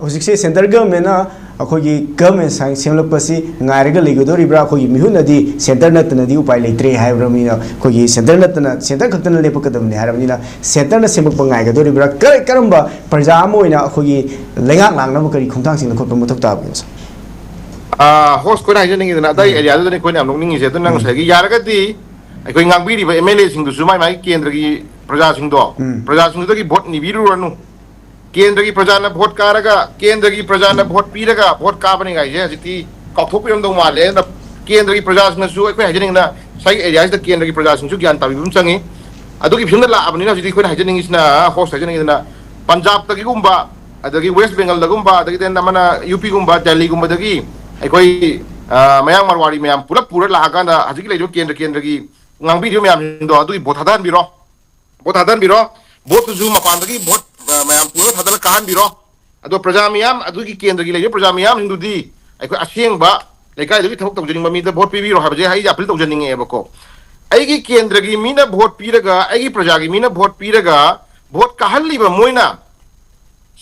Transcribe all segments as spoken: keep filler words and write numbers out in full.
ꯍꯧꯖꯤꯛꯁꯦ ꯁꯦꯟꯇꯔ ꯒꯚꯔꯟꯃꯦꯟꯅ ꯑꯩꯈꯣꯏꯒꯤ ꯒꯚꯔꯟꯃꯦꯟ ꯁꯥꯏ-, ꯁꯦꯝꯂꯛꯄꯁꯤ ꯉꯥꯏꯔꯒ ꯂꯩꯒꯗꯧꯔꯤꯕ꯭ꯔꯥ? ꯑꯩꯈꯣꯏꯒꯤ ꯃꯤꯍꯨꯠꯅꯗꯤ ꯁꯦꯟꯇꯔ ꯅꯠꯇꯅꯗꯤ ꯎꯄꯥꯏ ꯂꯩꯇ꯭ꯔꯦ ꯍꯥꯏꯔꯕꯅꯤꯅ, ꯑꯩꯈꯣꯏꯒꯤ ꯁꯦꯟꯇꯔ ꯅꯠꯇꯅ, ꯁꯦꯟꯇꯔ ꯈꯛꯇꯅ ꯂꯦꯞꯄꯛꯀꯗꯕꯅꯤ ꯍꯥꯏꯔꯕꯅꯤꯅ, ꯁꯦꯟꯇꯔꯅ ꯁꯦꯝꯃꯛꯄ ꯉꯥꯏꯒꯗꯧꯔꯤꯕ꯭ꯔꯥ? ꯀꯔ-, ꯀꯔꯝꯕ ꯄ꯭ꯔꯖꯥ ꯑꯃ ꯑꯣꯏꯅ ꯑꯩꯈꯣꯏꯒꯤ ꯂꯩꯉꯥꯛ ꯂꯥꯡꯅꯕ ꯀꯔꯤ ꯈꯣꯡꯊꯥꯡꯁꯤꯡꯗ ꯈꯣꯠꯄ ꯃꯊꯧ ꯇꯥꯕꯒꯦ, ꯁꯥꯔ? ꯑꯥ, host ꯑꯩꯈꯣꯏꯅ ꯍꯥꯏꯖꯅꯤꯡꯉꯤꯗꯅ, ꯑꯗꯥꯏ ꯎꯝ꯫ Areaꯗꯨꯗꯅꯤ ꯑꯩꯈꯣꯏꯅ ꯌꯥꯝ ꯅꯣꯛꯅꯤꯡꯉꯤꯁꯦ꯫ ꯑꯗꯨꯅ ꯎꯝ꯫ ꯉꯁꯥꯏꯒꯤ ꯌꯥꯔꯒꯗꯤ ꯑꯩꯈꯣꯏ ꯉꯥꯡꯕꯤꯔꯤꯕ MLAꯁꯤꯡꯗꯨꯁꯨ ꯃꯥꯏ ꯃꯥꯏ ꯀꯦꯟꯗ꯭ꯔꯒꯤ ꯄ꯭ꯔꯖꯥꯁꯤꯡꯗꯣ, ꯎꯝ꯫ ꯄ꯭ꯔꯖꯥꯁꯤꯡꯗꯨꯗꯒꯤ vote ꯅꯤꯕꯤꯔꯨꯔꯅꯨ꯫ ꯀꯦꯟꯗ꯭ꯔꯒꯤ ꯄ꯭ꯔꯖꯥꯅ vote ꯀꯥꯔꯒ, ꯀꯦꯟꯗ꯭ꯔꯒꯤ ꯄ꯭ꯔꯖꯥꯅ vote ꯄꯤꯔꯒ vote ꯀꯥꯕꯅꯤ ꯀꯥꯏꯁꯦ ꯍꯧꯖꯤꯛꯇꯤ ꯀꯥꯎꯊꯣꯛꯄꯤꯔꯝꯗꯧ ꯃꯥꯜꯂꯦ꯫ ꯑꯗꯨꯅ ꯀꯦꯟꯗ꯭ꯔꯒꯤ ꯄ꯭ꯔꯖꯥꯁꯤꯡꯅꯁꯨ ꯑꯩꯈꯣꯏ ꯍꯥꯏꯖꯅꯤꯡꯉꯤꯅ ꯉꯁꯥꯏꯒꯤ areaꯁꯤꯗ ꯀꯦꯟꯗ꯭ꯔꯒꯤ ꯄ꯭ꯔꯖꯥꯁꯤꯡꯁꯨ ꯒ꯭ꯌꯥꯟ ꯇꯥꯕꯤꯕ ꯑꯃ ꯆꯪꯉꯤ꯫ ꯑꯗꯨꯒꯤ ꯐꯤꯕꯝꯗ ꯂꯥꯛꯑꯕꯅꯤꯅ ꯍꯧꯖꯤꯛꯇꯤ ꯑꯩꯈꯣꯏꯅ ꯍꯥꯏꯖꯅꯤꯡꯉꯤꯁꯤꯅ, host ꯍꯥꯏꯖꯅꯤꯡꯉꯤꯁꯤꯅ ꯄꯟꯖꯥꯕꯇꯒꯤꯒꯨꯝꯕ, ꯑꯗꯒꯤ West Bengalꯗꯒꯨꯝꯕ, ꯑꯗꯒꯤꯗꯤ ꯑꯃꯅ UPꯒꯨꯝꯕ, Delhiꯒꯨꯝꯕꯗꯒꯤ ꯑꯩꯈꯣꯏ, ꯑ, ꯃꯌꯥꯡ ꯃꯔꯋꯥꯔꯤ ꯃꯌꯥꯝ ꯄꯨꯂꯞ ꯄꯨꯔ ꯂꯥꯛꯑꯀꯥꯟꯗ ꯍꯧꯖꯤꯛꯀꯤ ꯂꯩꯔꯤꯕ ꯀꯦꯟꯗ꯭ꯔ ꯀꯦꯟꯗ꯭ꯔꯒꯤ ꯉꯥꯡꯕꯤꯔꯤꯕ ꯃꯌꯥꯝꯁꯤꯡꯗꯣ ꯑꯗꯨꯒꯤ vote ꯊꯥꯗꯍꯟꯕꯤꯔꯣ꯫ Vote ꯊꯥꯗꯍꯟꯕꯤꯔꯣ꯫ Voteꯇꯨꯁꯨ ꯃꯄꯥꯟꯗꯒꯤ vote, ꯑ, ꯃꯌꯥꯝ ꯄꯨꯔꯒ ꯊꯥꯗꯔ ꯀꯥꯍꯟꯕꯤꯔꯣ꯫ ꯑꯗꯣ ꯄ꯭ꯔꯖꯥ ꯃꯤꯌꯥꯝ, ꯑꯗꯨꯒꯤ ꯀꯦꯟꯗ꯭ꯔꯒꯤ ꯂꯩꯔꯤꯕ ꯄ꯭ꯔꯖꯥ ꯃꯤꯌꯥꯝꯁꯤꯡꯗꯨꯗꯤ ꯑꯩꯈꯣꯏ ꯑꯁꯦꯡꯕ ꯂꯩꯀꯥꯏꯗꯨꯒꯤ ꯊꯕꯛ ꯇꯧꯖꯅꯤꯡꯕ ꯃꯤꯗ vote ꯄꯤꯕꯤꯔꯣ ꯍꯥꯏꯕꯁꯦ ꯑꯩ appeal ꯇꯧꯖꯅꯤꯡꯉꯦꯕꯀꯣ꯫ ꯑꯩꯒꯤ ꯀꯦꯟꯗ꯭ꯔꯒꯤ ꯃꯤꯅ vote ꯄꯤꯔꯒ, ꯑꯩꯒꯤ ꯄ꯭ꯔꯖꯥꯒꯤ ꯃꯤꯅ vote ꯄꯤꯔꯒ vote ꯀꯥꯍꯜꯂꯤꯕ ꯃꯣꯏꯅ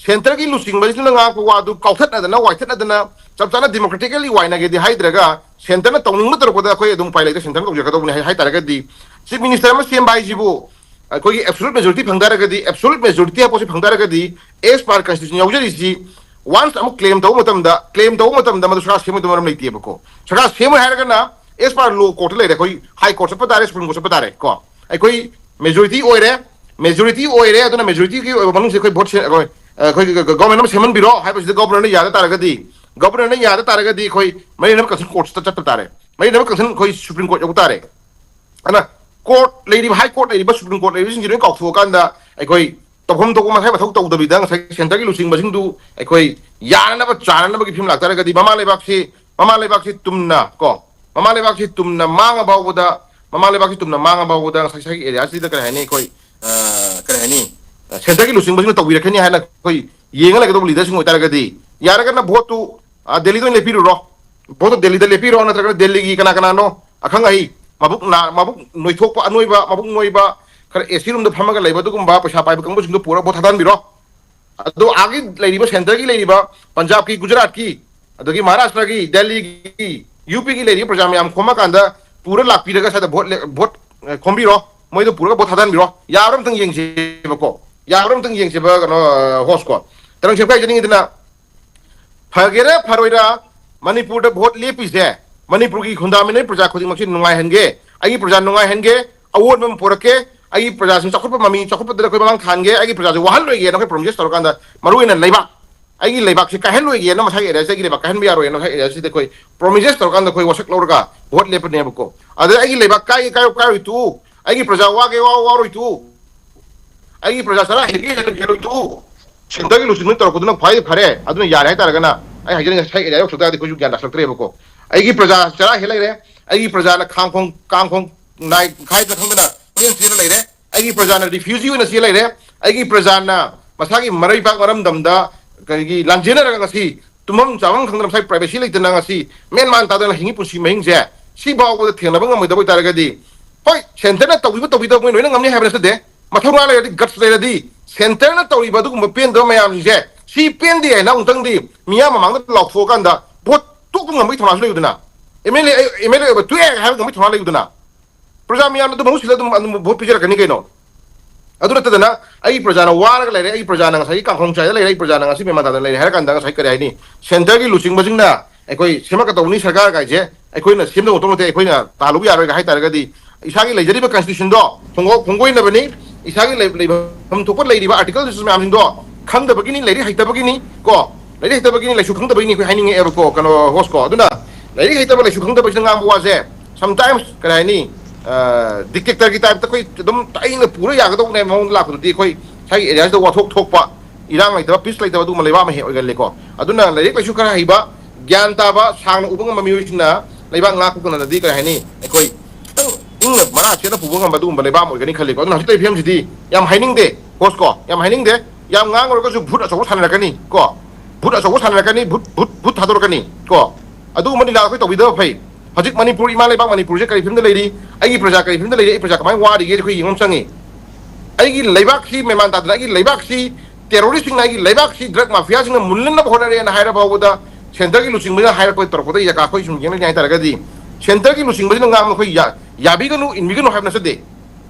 centreꯒꯤ ꯂꯨꯆꯤꯡꯕꯁꯤꯡꯅ ꯉꯥꯡꯕ ꯋꯥꯗꯨ ꯀꯥꯎꯊꯠꯅꯗꯅ, ꯋꯥꯏꯊꯠꯅꯗꯅ, ꯆꯞ ꯆꯥꯅ democratically ꯋꯥꯏꯅꯒꯦꯗꯤ ꯍꯥꯏꯗ꯭ꯔꯒ, centreꯅ ꯇꯧꯅꯤꯡꯕ ꯇꯧꯔꯛꯄꯗ ꯑꯩꯈꯣꯏ ꯑꯗꯨꯝ ꯎꯄꯥꯏ ꯂꯩꯇꯦ, centreꯅ ꯇꯧꯖꯒꯗꯧꯕꯅꯤ ꯍꯥꯏ, ꯍꯥꯏ ꯇꯥꯔꯒꯗꯤ, chief minister ꯑꯃ ꯁꯦꯝꯕ ꯍꯥꯏꯁꯤꯕꯨ ꯑꯩꯈꯣꯏꯒꯤ absolute majority ꯐꯪ ꯇꯥꯔꯒꯗꯤ, absolute majority ꯍꯥꯏꯕ ꯄꯣꯠꯁꯤ ꯐꯪ ꯇꯥꯔꯒꯗꯤ, as per constitution ꯌꯥꯎꯖꯔꯤꯁꯤ once ꯑꯃꯨꯛ claim ꯇꯧꯕ ꯃꯇꯝꯗ, claim ꯇꯧꯕ ꯃꯇꯝꯗ ꯃꯗꯨ ꯁꯔꯀꯥꯔ ꯁꯦꯝꯕꯗ ꯃꯔꯝ ꯂꯩꯇꯦꯕꯀꯣ꯫ ꯁꯔꯀꯥꯔ ꯁꯦꯝꯃꯣꯏ ꯍꯥꯏꯔꯒꯅ as per law courtꯇ ꯂꯩꯔꯦ, ꯑꯩꯈꯣꯏ High Court ꯆꯠꯄ ꯇꯥꯔꯦ, Supreme Court ꯆꯠꯄ ꯇꯥꯔꯦ ꯀꯣ꯫ ꯑꯩꯈꯣꯏ majority ꯑꯣꯏꯔꯦ, majority ꯑꯣꯏꯔꯦ, ꯑꯗꯨꯅ majorityꯒꯤ ꯑꯣꯏꯕ ꯃꯅꯨꯡꯁꯤꯗ ꯑꯩꯈꯣꯏ vote ꯁꯦ-, ꯑꯩꯈꯣꯏ, ꯑꯩꯈꯣꯏ government ꯑꯃ ꯁꯦꯝꯍꯟꯕꯤꯔꯣ ꯍꯥꯏꯕꯁꯤꯗ governorꯅ ꯌꯥꯗ ꯇꯥꯔꯒꯗꯤ, governorꯅ ꯌꯥꯗ ꯇꯥꯔꯒꯗꯤ ꯑꯩꯈꯣꯏ ꯃꯔꯤ ꯂꯩꯅꯕ constitutional courtꯇ ꯆꯠꯄ ꯇꯥꯔꯦ, ꯃꯔꯤ ꯂꯩꯅꯕ constitutional ꯑꯩꯈꯣꯏ Supreme Court ꯌꯧꯕ ꯇꯥꯔꯦ꯫ ꯑꯗꯨꯅ court ꯂꯩꯔꯤꯕ, High Court ꯂꯩꯔꯤꯕ, Supreme Court ꯂꯩꯔꯤꯕꯁꯤꯡꯁꯤ ꯂꯣꯏ ꯀꯥꯎꯊꯣꯛꯑꯀꯥꯟꯗ ꯑꯩꯈꯣꯏ ꯇꯧꯐꯝ ꯊꯣꯛꯄ ꯃꯊꯧ ꯃꯊꯧ ꯇꯧꯗꯕꯤꯗ ꯉꯁꯥꯏ centreꯒꯤ ꯂꯨꯆꯤꯡꯕꯁꯤꯡꯗꯨ ꯑꯩꯈꯣꯏ ꯌꯥꯅꯅꯕ ꯆꯥꯅꯅꯕꯒꯤ ꯐꯤꯕꯝ ꯂꯥꯛꯇꯥꯔꯒꯗꯤ ꯃꯃꯥ ꯂꯩꯕꯥꯛꯁꯤ, ꯃꯃꯥ ꯂꯩꯕꯥꯛꯁꯤ ꯇꯨꯝꯅ ꯀꯣ, ꯃꯃꯥ ꯂꯩꯕꯥꯛꯁꯤ ꯇꯨꯝꯅ ꯃꯥꯡꯉ ꯐꯥꯎꯕꯗ, ꯃꯃꯥ ꯂꯩꯕꯥꯛꯁꯤ ꯇꯨꯝꯅ ꯃꯥꯡꯉ ꯐꯥꯎꯕꯗ ꯉꯁꯥꯏ ꯉꯁꯥꯏꯒꯤ areaꯁꯤꯗ ꯀꯔꯤ ꯍꯥꯏꯅꯤ, ꯑꯩꯈꯣꯏ, ꯑ, ꯀꯔꯤ ꯍꯥꯏꯅꯤ, centreꯒꯤ ꯂꯨꯆꯤꯡꯕꯁꯤꯡꯅ ꯇꯧꯕꯤꯔꯛꯀꯅꯤ ꯍꯥꯏꯅ ꯑꯩꯈꯣꯏ ꯌꯦꯡꯉ ꯂꯩꯒꯗꯧꯕ leaderꯁꯤꯡ ꯑꯣꯏꯇꯥꯔꯒꯗꯤ, ꯌꯥꯔꯒꯅ voteꯇꯨ, ꯑ, Delhiꯗ ꯑꯣꯏꯅ ꯂꯦꯞꯄꯤꯔꯨꯔꯣ꯫ Voteꯇꯨ Delhiꯗ ꯂꯦꯞꯄꯤꯔꯣ, ꯅꯠꯇ꯭ꯔꯒꯅ Delhiꯒꯤ ꯀꯅꯥ ꯀꯅꯥꯅꯣ ꯑꯈꯪ ꯑꯍꯩ, ꯃꯕꯨꯛ ꯅꯥ-, ꯃꯕꯨꯛ ꯅꯣꯏꯊꯣꯛꯄ, ꯑꯅꯣꯏꯕ, ꯃꯕꯨꯛ ꯅꯣꯏꯕ, ꯈꯔ AC roomꯗ ꯐꯝꯃꯒ ꯂꯩꯕ ꯑꯗꯨꯒꯨꯝꯕ ꯄꯩꯁꯥ ꯄꯥꯏꯕ ꯀꯥꯡꯕꯨꯁꯤꯡꯗꯣ ꯄꯨꯔꯒ vote ꯊꯥꯗꯍꯟꯕꯤꯔꯣ꯫ ꯑꯗꯣ ꯑꯥꯒꯤ ꯂꯩꯔꯤꯕ, ꯁꯦꯟꯇꯔꯒꯤ ꯂꯩꯔꯤꯕ, ꯄꯟꯖꯥꯕꯀꯤ, ꯒꯨꯖꯔꯥꯠꯀꯤ, ꯑꯗꯒꯤ ꯃꯍꯥꯔꯥꯁꯇ꯭ꯔꯒꯤ, ꯗꯦꯜꯂꯤꯒꯤ, ꯌꯨ ꯄꯤꯒꯤ ꯂꯩꯔꯤꯕ ꯄ꯭ꯔꯖꯥ ꯃꯌꯥꯝ ꯈꯣꯝꯃꯀꯥꯟꯗ ꯄꯨꯔ ꯂꯥꯛꯄꯤꯔꯒ ꯁ꯭ꯋꯥꯏꯗ ꯚꯣꯠ ꯂꯦ-, ꯚꯣꯠ, ꯑ, ꯈꯣꯝꯕꯤꯔꯣ, ꯃꯣꯏꯗꯣ ꯄꯨꯔꯒ ꯚꯣꯠ ꯊꯥꯗꯍꯟꯕꯤꯔꯣ, ꯌꯥꯕ꯭ꯔꯥ ꯑꯝꯇꯪ ꯌꯦꯡꯁꯦꯕꯀꯣ, ꯌꯥꯕ꯭ꯔꯥ ꯑꯝꯇꯪ ꯌꯦꯡꯁꯦꯕ, ꯀꯩꯅꯣ, ꯑ, ꯍꯣꯁꯀꯣ꯫ ꯇꯔꯪ ꯁꯦꯝꯈꯥꯏ ꯍꯥꯏꯖꯅꯤꯡꯉꯤꯗꯅ, ꯐꯒꯦꯔꯥ ꯐꯔꯣꯏꯔꯥ, ꯃꯅꯤꯄꯨꯔꯗ ꯚꯣꯠ ꯂꯦꯞꯄꯤꯁꯦ ꯃꯅꯤꯄꯨꯔꯒꯤ ꯈꯨꯟꯗꯥꯃꯤꯟꯅꯔꯤꯕ ꯄ꯭ꯔꯖꯥ ꯈꯨꯗꯤꯡꯃꯛꯁꯤ ꯅꯨꯡꯉꯥꯏꯍꯟꯒꯦ, ꯑꯩꯒꯤ ꯄ꯭ꯔꯖꯥ ꯅꯨꯡꯉꯥꯏꯍꯟꯒꯦ, ꯑꯑꯣꯟꯕ ꯑꯃ ꯄꯨꯔꯛꯀꯦ, ꯑꯩꯒꯤ ꯄ꯭ꯔꯖꯥꯁꯤꯡ ꯆꯥꯎꯈꯠꯄ ꯃꯃꯤ, ꯆꯥꯎꯈꯠꯄꯗ ꯑꯩꯈꯣꯏ ꯃꯃꯥꯡ ꯊꯥꯍꯟꯒꯦ, ꯑꯩꯒꯤ ꯄ꯭ꯔꯖꯥꯁꯦ ꯋꯥꯍꯜꯂꯣꯏꯒꯦꯅ ꯑꯩꯈꯣꯏ ꯄ꯭ꯔꯣꯃꯤꯁ ꯇꯧꯔꯀꯥꯟꯗ, ꯃꯔꯨꯑꯣꯏꯅ ꯂꯩꯕꯥꯛ, ꯑꯩꯒꯤ ꯂꯩꯕꯥꯛꯁꯦ ꯀꯥꯏꯍꯜꯂꯣꯏꯒꯦꯅ ꯃꯁꯥꯒꯤ ꯑꯦꯔꯤꯌꯥꯁꯦ ꯑꯩꯒꯤ ꯂꯩꯕꯥꯛ ꯀꯥꯏꯍꯟꯕ ꯌꯥꯔꯣꯏꯅ ꯃꯁꯥꯒꯤ ꯑꯦꯔꯤꯌꯥꯁꯤꯗ ꯑꯩꯈꯣꯏ ꯄ꯭ꯔꯣꯃꯤꯁꯦꯁ ꯇꯧꯔꯀꯥꯟꯗ ꯑꯩꯈꯣꯏ ꯋꯥꯁꯛ ꯂꯧꯔꯒ ꯚꯣꯠ ꯂꯦꯞꯄꯅꯦꯕꯀꯣ꯫ ꯑꯗ ꯑꯩꯒꯤ ꯂꯩꯕꯥꯛ ꯀꯥꯏ, ꯀꯥꯏ, ꯀꯥꯏꯔꯣꯏ ꯇꯣꯛꯎ, ꯑꯩꯒꯤ ꯄ꯭ꯔꯖꯥ ꯋꯥꯒꯦ ꯋꯥ ꯋꯥꯔꯣꯏ ꯇꯣꯛꯎ, ꯑꯩꯒꯤ ꯄ꯭ꯔꯖꯥ ꯆꯔꯥ ꯍꯦꯜꯂꯦ ꯍꯦꯜꯂꯣꯏ ꯇꯣꯛꯎ, ꯁꯦꯟꯇꯔꯒꯤ ꯂꯨꯆꯤꯡꯕ ꯇꯧꯔꯛꯄꯗꯨꯅ ꯈ꯭ꯋꯥꯏ ꯐꯔꯦ꯫ ꯑꯗꯨꯅ ꯌꯥꯔꯦ ꯍꯥꯏꯇꯥꯔꯒꯅ ꯑꯩ ꯍꯥꯏꯖꯅꯤꯡꯉꯦ, ꯉꯁꯥꯏ ꯑꯦꯔꯤꯌꯥ ꯌꯧꯁꯜꯂꯛ ꯇꯥꯔꯗꯤ ꯑꯩꯈꯣꯏꯁꯨ ꯒ꯭ꯌꯥꯟ ꯇꯥꯁꯜꯂꯛꯇ꯭ꯔꯦꯕꯀꯣ꯫ ꯑꯩꯒꯤ ꯄ꯭ꯔꯖꯥ ꯆꯔꯥ ꯍꯦꯜ ꯂꯩꯔꯦ, ꯑꯩꯒꯤ ꯄ꯭ꯔꯖꯥꯅ ꯈꯥꯡꯈꯣꯡ ꯀꯥꯡꯈꯣꯡ ꯅꯥꯏ ꯈꯥꯏꯗꯅ ꯈꯪꯗꯅ ꯆꯦꯟ ꯆꯦꯟꯅ ꯂꯩꯔꯦ, ꯑꯩꯒꯤ ꯄ꯭ꯔꯖꯥꯅ ꯔꯤꯐ꯭ꯌꯨꯖꯤ ꯑꯣꯏꯅ ꯆꯦꯟ ꯂꯩꯔꯦ, ꯑꯩꯒꯤ ꯄ꯭ꯔꯖꯥꯅ ꯃꯁꯥꯒꯤ ꯃꯔꯩꯕꯥꯛ ꯃꯔꯝꯗꯝꯗ ꯀꯔꯤꯒꯤ ꯂꯥꯟꯖꯦꯟꯅꯔꯒ ꯉꯁꯤ ꯇꯨꯝꯐꯝ ꯆꯥꯐꯝ ꯈꯪꯗꯅ ꯃꯁꯥꯒꯤ ꯄ꯭ꯔꯥꯏꯚꯦꯁꯤ ꯂꯩꯇꯅ ꯉꯁꯤ ꯃꯦꯟ ꯃꯥꯟ ꯇꯥꯗꯅ ꯍꯤꯡꯉꯤ ꯄꯨꯟꯁꯤ ꯃꯍꯤꯡꯁꯦ ꯁꯤ ꯐꯥꯎꯕꯗ ꯊꯦꯡꯅꯕ ꯉꯝꯃꯣꯏꯗꯕ ꯑꯣꯏꯇꯥꯔꯒꯗꯤ, ꯍꯣꯏ, ꯁꯦꯟꯇꯔꯅ ꯇꯧꯕꯤꯕ ꯇꯧꯕꯤꯗꯕ ꯃꯣꯏ ꯂꯣꯏꯅ ꯉꯝꯅꯤ ꯍꯥꯏꯕ ꯅꯠꯆꯗꯦ꯫ ꯃꯊꯧꯅꯥ ꯂꯩꯔꯗꯤ, ꯒꯠꯁ ꯂꯩꯔꯗꯤ, ꯁꯦꯟꯇꯔꯅ ꯇꯧꯔꯤꯕ ꯑꯗꯨꯒꯨꯝꯕ ꯄꯦꯟꯗꯕ ꯃꯌꯥꯝꯁꯤꯡꯁꯦ, ꯁꯤ ꯄꯦꯟꯗꯦ ꯍꯥꯏꯅ ꯑꯃꯨꯛꯇꯪꯗꯤ ꯃꯤꯌꯥꯝ ꯃꯃꯥꯡꯗ ꯂꯥꯎꯊꯣꯛꯑꯀꯥꯟꯗ ꯚꯣꯠ ꯇꯣꯛꯄ ꯉꯝꯕꯒꯤ ꯊꯧꯅꯥꯁꯨ ꯂꯩꯌꯨꯗꯅ, M L A, M L A ꯑꯣꯏꯕ ꯇꯣꯛꯑꯦ ꯍꯥꯏꯕ ꯉꯝꯕꯒꯤ ꯊꯧꯅꯥ ꯂꯩꯌꯨꯗꯅ꯫ ꯄ꯭ꯔꯖꯥ ꯃꯌꯥꯝꯅ ꯑꯗꯨꯝ ꯃꯍꯨꯠ ꯁꯤꯜꯂ ꯑꯗꯨꯝ, ꯑꯗꯨꯝ ꯚꯣꯠ ꯄꯤꯖꯔꯛꯀꯅꯤ ꯀꯩꯅꯣ꯫ ꯑꯗꯨ ꯅꯠꯇꯗꯅ ꯑꯩꯒꯤ ꯄ꯭ꯔꯖꯥꯅ ꯋꯥꯔꯒ ꯂꯩꯔꯦ, ꯑꯩꯒꯤ ꯄ꯭ꯔꯖꯥꯅ ꯉꯁꯥꯏꯒꯤ ꯀꯥꯡꯈꯣꯡ ꯆꯥꯏꯗ ꯂꯩꯔꯦ, ꯑꯩ ꯄ꯭ꯔꯖꯥꯅ ꯉꯁꯤ ꯃꯦꯟꯃꯥꯟ ꯇꯥꯗꯅ ꯂꯩꯔꯦ ꯍꯥꯏꯔ ꯀꯥꯟꯗ ꯉꯁꯥꯏ ꯀꯔꯤ ꯍꯥꯏꯅꯤ? ꯁꯦꯟꯇꯔꯒꯤ ꯂꯨꯆꯤꯡꯕꯁꯤꯡꯅ ꯑꯩꯈꯣꯏ ꯁꯦꯝꯃꯛꯀꯗꯧꯕꯅꯤ ꯁꯔꯀꯥꯔ ꯀꯥꯏꯁꯦ, ꯑꯩꯈꯣꯏꯅ ꯁꯦꯝꯗꯧꯕ ꯃꯊꯧ ꯅꯠꯇꯦ, ꯑꯩꯈꯣꯏꯅ ꯇꯥꯍꯜꯂꯨꯕ ꯌꯥꯔꯣꯏꯒ ꯍꯥꯏ ꯇꯥꯔꯒꯗꯤ, ꯏꯁꯥꯒꯤ ꯂꯩꯖꯔꯤꯕ ꯀꯟꯁꯇꯤꯇ꯭ꯌꯨꯁꯟꯗꯣ ꯈꯣꯡꯒꯣ-, ꯈꯣꯡꯒꯣꯏꯅꯕꯅꯤ, ꯏꯁꯥꯒꯤ ꯂꯩ-, ꯂꯩꯐꯝ ꯊꯣꯛꯄ ꯂꯩꯔꯤꯕ ꯑꯥꯔꯇꯤꯀꯜ ꯃꯌꯥꯝꯁꯤꯡꯗꯣ ꯈꯪꯗꯕꯒꯤꯅꯤ, ꯂꯥꯏꯔꯤꯛ ꯍꯩꯇꯕꯒꯤꯅꯤ ꯀꯣ, ꯂꯥꯏꯔꯤꯛ ꯍꯩꯇꯕꯒꯤꯅꯤ, ꯂꯥꯏꯁꯨ ꯈꯪꯗꯕꯒꯤꯅꯤ ꯑꯩꯈꯣꯏ ꯍꯥꯏꯅꯤꯡꯉꯛꯑꯦꯕꯀꯣ, ꯀꯩꯅꯣ, ꯍꯣꯁꯀꯣ꯫ ꯑꯗꯨꯅ ꯂꯥꯏꯔꯤꯛ ꯍꯩꯇꯕ, ꯂꯥꯏꯁꯨ ꯈꯪꯗꯕꯁꯤꯅ ꯉꯥꯡꯕ ꯋꯥꯁꯦ ꯁꯝꯇꯥꯏꯝꯁ ꯀꯔꯤ ꯍꯥꯏꯅꯤ, ꯗꯤꯛꯇꯦꯛꯇꯔꯒꯤ ꯇꯥꯏꯞꯇ ꯑꯩꯈꯣꯏ ꯑꯗꯨꯝ ꯇꯥꯏꯅ ꯄꯨꯔ ꯌꯥꯒꯗꯧꯕꯅꯦ ꯃꯑꯣꯡꯗ ꯂꯥꯛꯄꯗꯨꯗꯤ, ꯑꯩꯈꯣꯏ ꯁ꯭ꯋꯥꯏꯒꯤ ꯑꯦꯔꯤꯌꯥꯁꯤꯗ ꯋꯥꯊꯣꯛ ꯊꯣꯛꯄ, ꯏꯔꯥꯡ ꯂꯩꯇꯕ, ꯄꯤꯁ ꯂꯩꯇꯕ ꯑꯗꯨꯒꯨꯝꯕ ꯂꯩꯕꯥꯛ ꯑꯃ ꯍꯦꯛ ꯑꯣꯏꯒꯜꯂꯤꯀꯣ꯫ ꯑꯗꯨꯅ ꯂꯥꯏꯔꯤꯛ ꯂꯥꯏꯁꯨ ꯈꯔ ꯍꯩꯕ, ꯒ꯭ꯌꯥꯟ ꯇꯥꯕ, ꯁꯥꯡꯅ ꯎꯕ ꯉꯝꯕ ꯃꯤꯑꯣꯏꯁꯤꯡꯅ ꯂꯩꯕꯥꯛ ꯉꯥꯛꯄ ꯀꯅꯥꯅꯗꯤ ꯀꯔꯤ ꯍꯥꯏꯅꯤ, ꯑꯩꯈꯣꯏ ꯈꯤꯇꯪ ꯏꯪꯅ ꯃꯔꯥ ꯁꯦꯠꯅ ꯄꯨꯕ ꯉꯝꯕ ꯑꯗꯨꯒꯨꯝꯕ ꯂꯩꯕꯥꯛ ꯑꯃ ꯑꯣꯏꯒꯅꯤ ꯈꯜꯂꯤꯀꯣ꯫ ꯑꯗꯨꯅ ꯍꯧꯖꯤꯛ ꯂꯩꯔꯤꯕ ꯐꯤꯕꯝꯁꯤꯗꯤ ꯌꯥꯝ ꯍꯥꯏꯅꯤꯡꯗꯦ, ꯍꯣꯁꯀꯣ, ꯌꯥꯝ ꯍꯥꯏꯅꯤꯡꯗꯦ꯫ ꯌꯥꯝ ꯉꯥꯡꯉꯨꯔꯒꯁꯨ ꯚꯨꯠ ꯑꯆꯧꯕ ꯁꯥꯟꯅꯔꯛꯀꯅꯤ ꯀꯣ, ꯚꯨꯠ ꯑꯆꯧꯕ ꯁꯥꯟꯅꯔꯛꯀꯅꯤ, ꯚꯨꯠ, ꯚꯨꯠ, ꯚꯨꯠ ꯊꯥꯗꯣꯔꯛꯀꯅꯤ ꯀꯣ꯫ ꯑꯗꯨꯒꯨꯝꯕ ꯂꯤꯂꯥ ꯑꯩꯈꯣꯏ ꯇꯧꯕꯤꯗꯕ ꯐꯩ꯫ ꯍꯧꯖꯤꯛ ꯃꯅꯤꯄꯨꯔ, ꯏꯃꯥ ꯂꯩꯕꯥꯛ ꯃꯅꯤꯄꯨꯔꯁꯦ ꯀꯔꯤ ꯐꯤꯕꯝꯗ ꯂꯩꯔꯤ, ꯑꯩꯒꯤ ꯄ꯭ꯔꯖꯥ ꯀꯔꯤ ꯐꯤꯕꯝꯗ ꯂꯩꯔꯤ, ꯑꯩ ꯄ꯭ꯔꯖꯥ ꯀꯃꯥꯏꯅ ꯋꯥꯔꯤꯒꯦ ꯑꯩꯈꯣꯏ ꯌꯦꯡꯕ ꯑꯃ ꯆꯪꯉꯤ꯫ ꯑꯩꯒꯤ ꯂꯩꯕꯥꯛꯁꯤ ꯃꯦꯟꯃꯥꯟ ꯇꯥꯗꯅ, ꯑꯩꯒꯤ ꯂꯩꯕꯥꯛꯁꯤ ꯇꯦꯔꯣꯔꯤꯁꯁꯤꯡꯅ ꯑꯩꯒꯤ ꯂꯩꯕꯥꯛꯁꯤ ꯗ꯭ꯔꯒ ꯃꯥꯐꯤꯌꯥꯁꯤꯡꯅ ꯃꯨꯜꯍꯟꯅꯕ ꯍꯣꯠꯅꯔꯦꯅ ꯍꯥꯏꯔ ꯐꯥꯎꯕꯗ ꯁꯦꯟꯇꯔꯒꯤ ꯂꯨꯆꯤꯡꯕꯁꯤꯅ ꯍꯥꯏꯔꯛꯄ ꯇꯧꯔꯛꯄꯗ ꯌꯥꯀꯥ ꯑꯩꯈꯣꯏ ꯁꯨꯝ ꯌꯦꯡꯂꯅꯤ ꯍꯥꯏꯇꯥꯔꯒꯗꯤ ꯁꯦꯟꯇꯔꯒꯤ ꯂꯨꯆꯤꯡꯕꯁꯤꯅ ꯉꯥꯡꯕ ꯑꯩꯈꯣꯏ ꯌꯥ-, ꯌꯥꯕꯤꯒꯅꯨ, ꯏꯟꯕꯤꯒꯅꯨ ꯍꯥꯏꯕ ꯅꯠꯆꯗꯦ꯫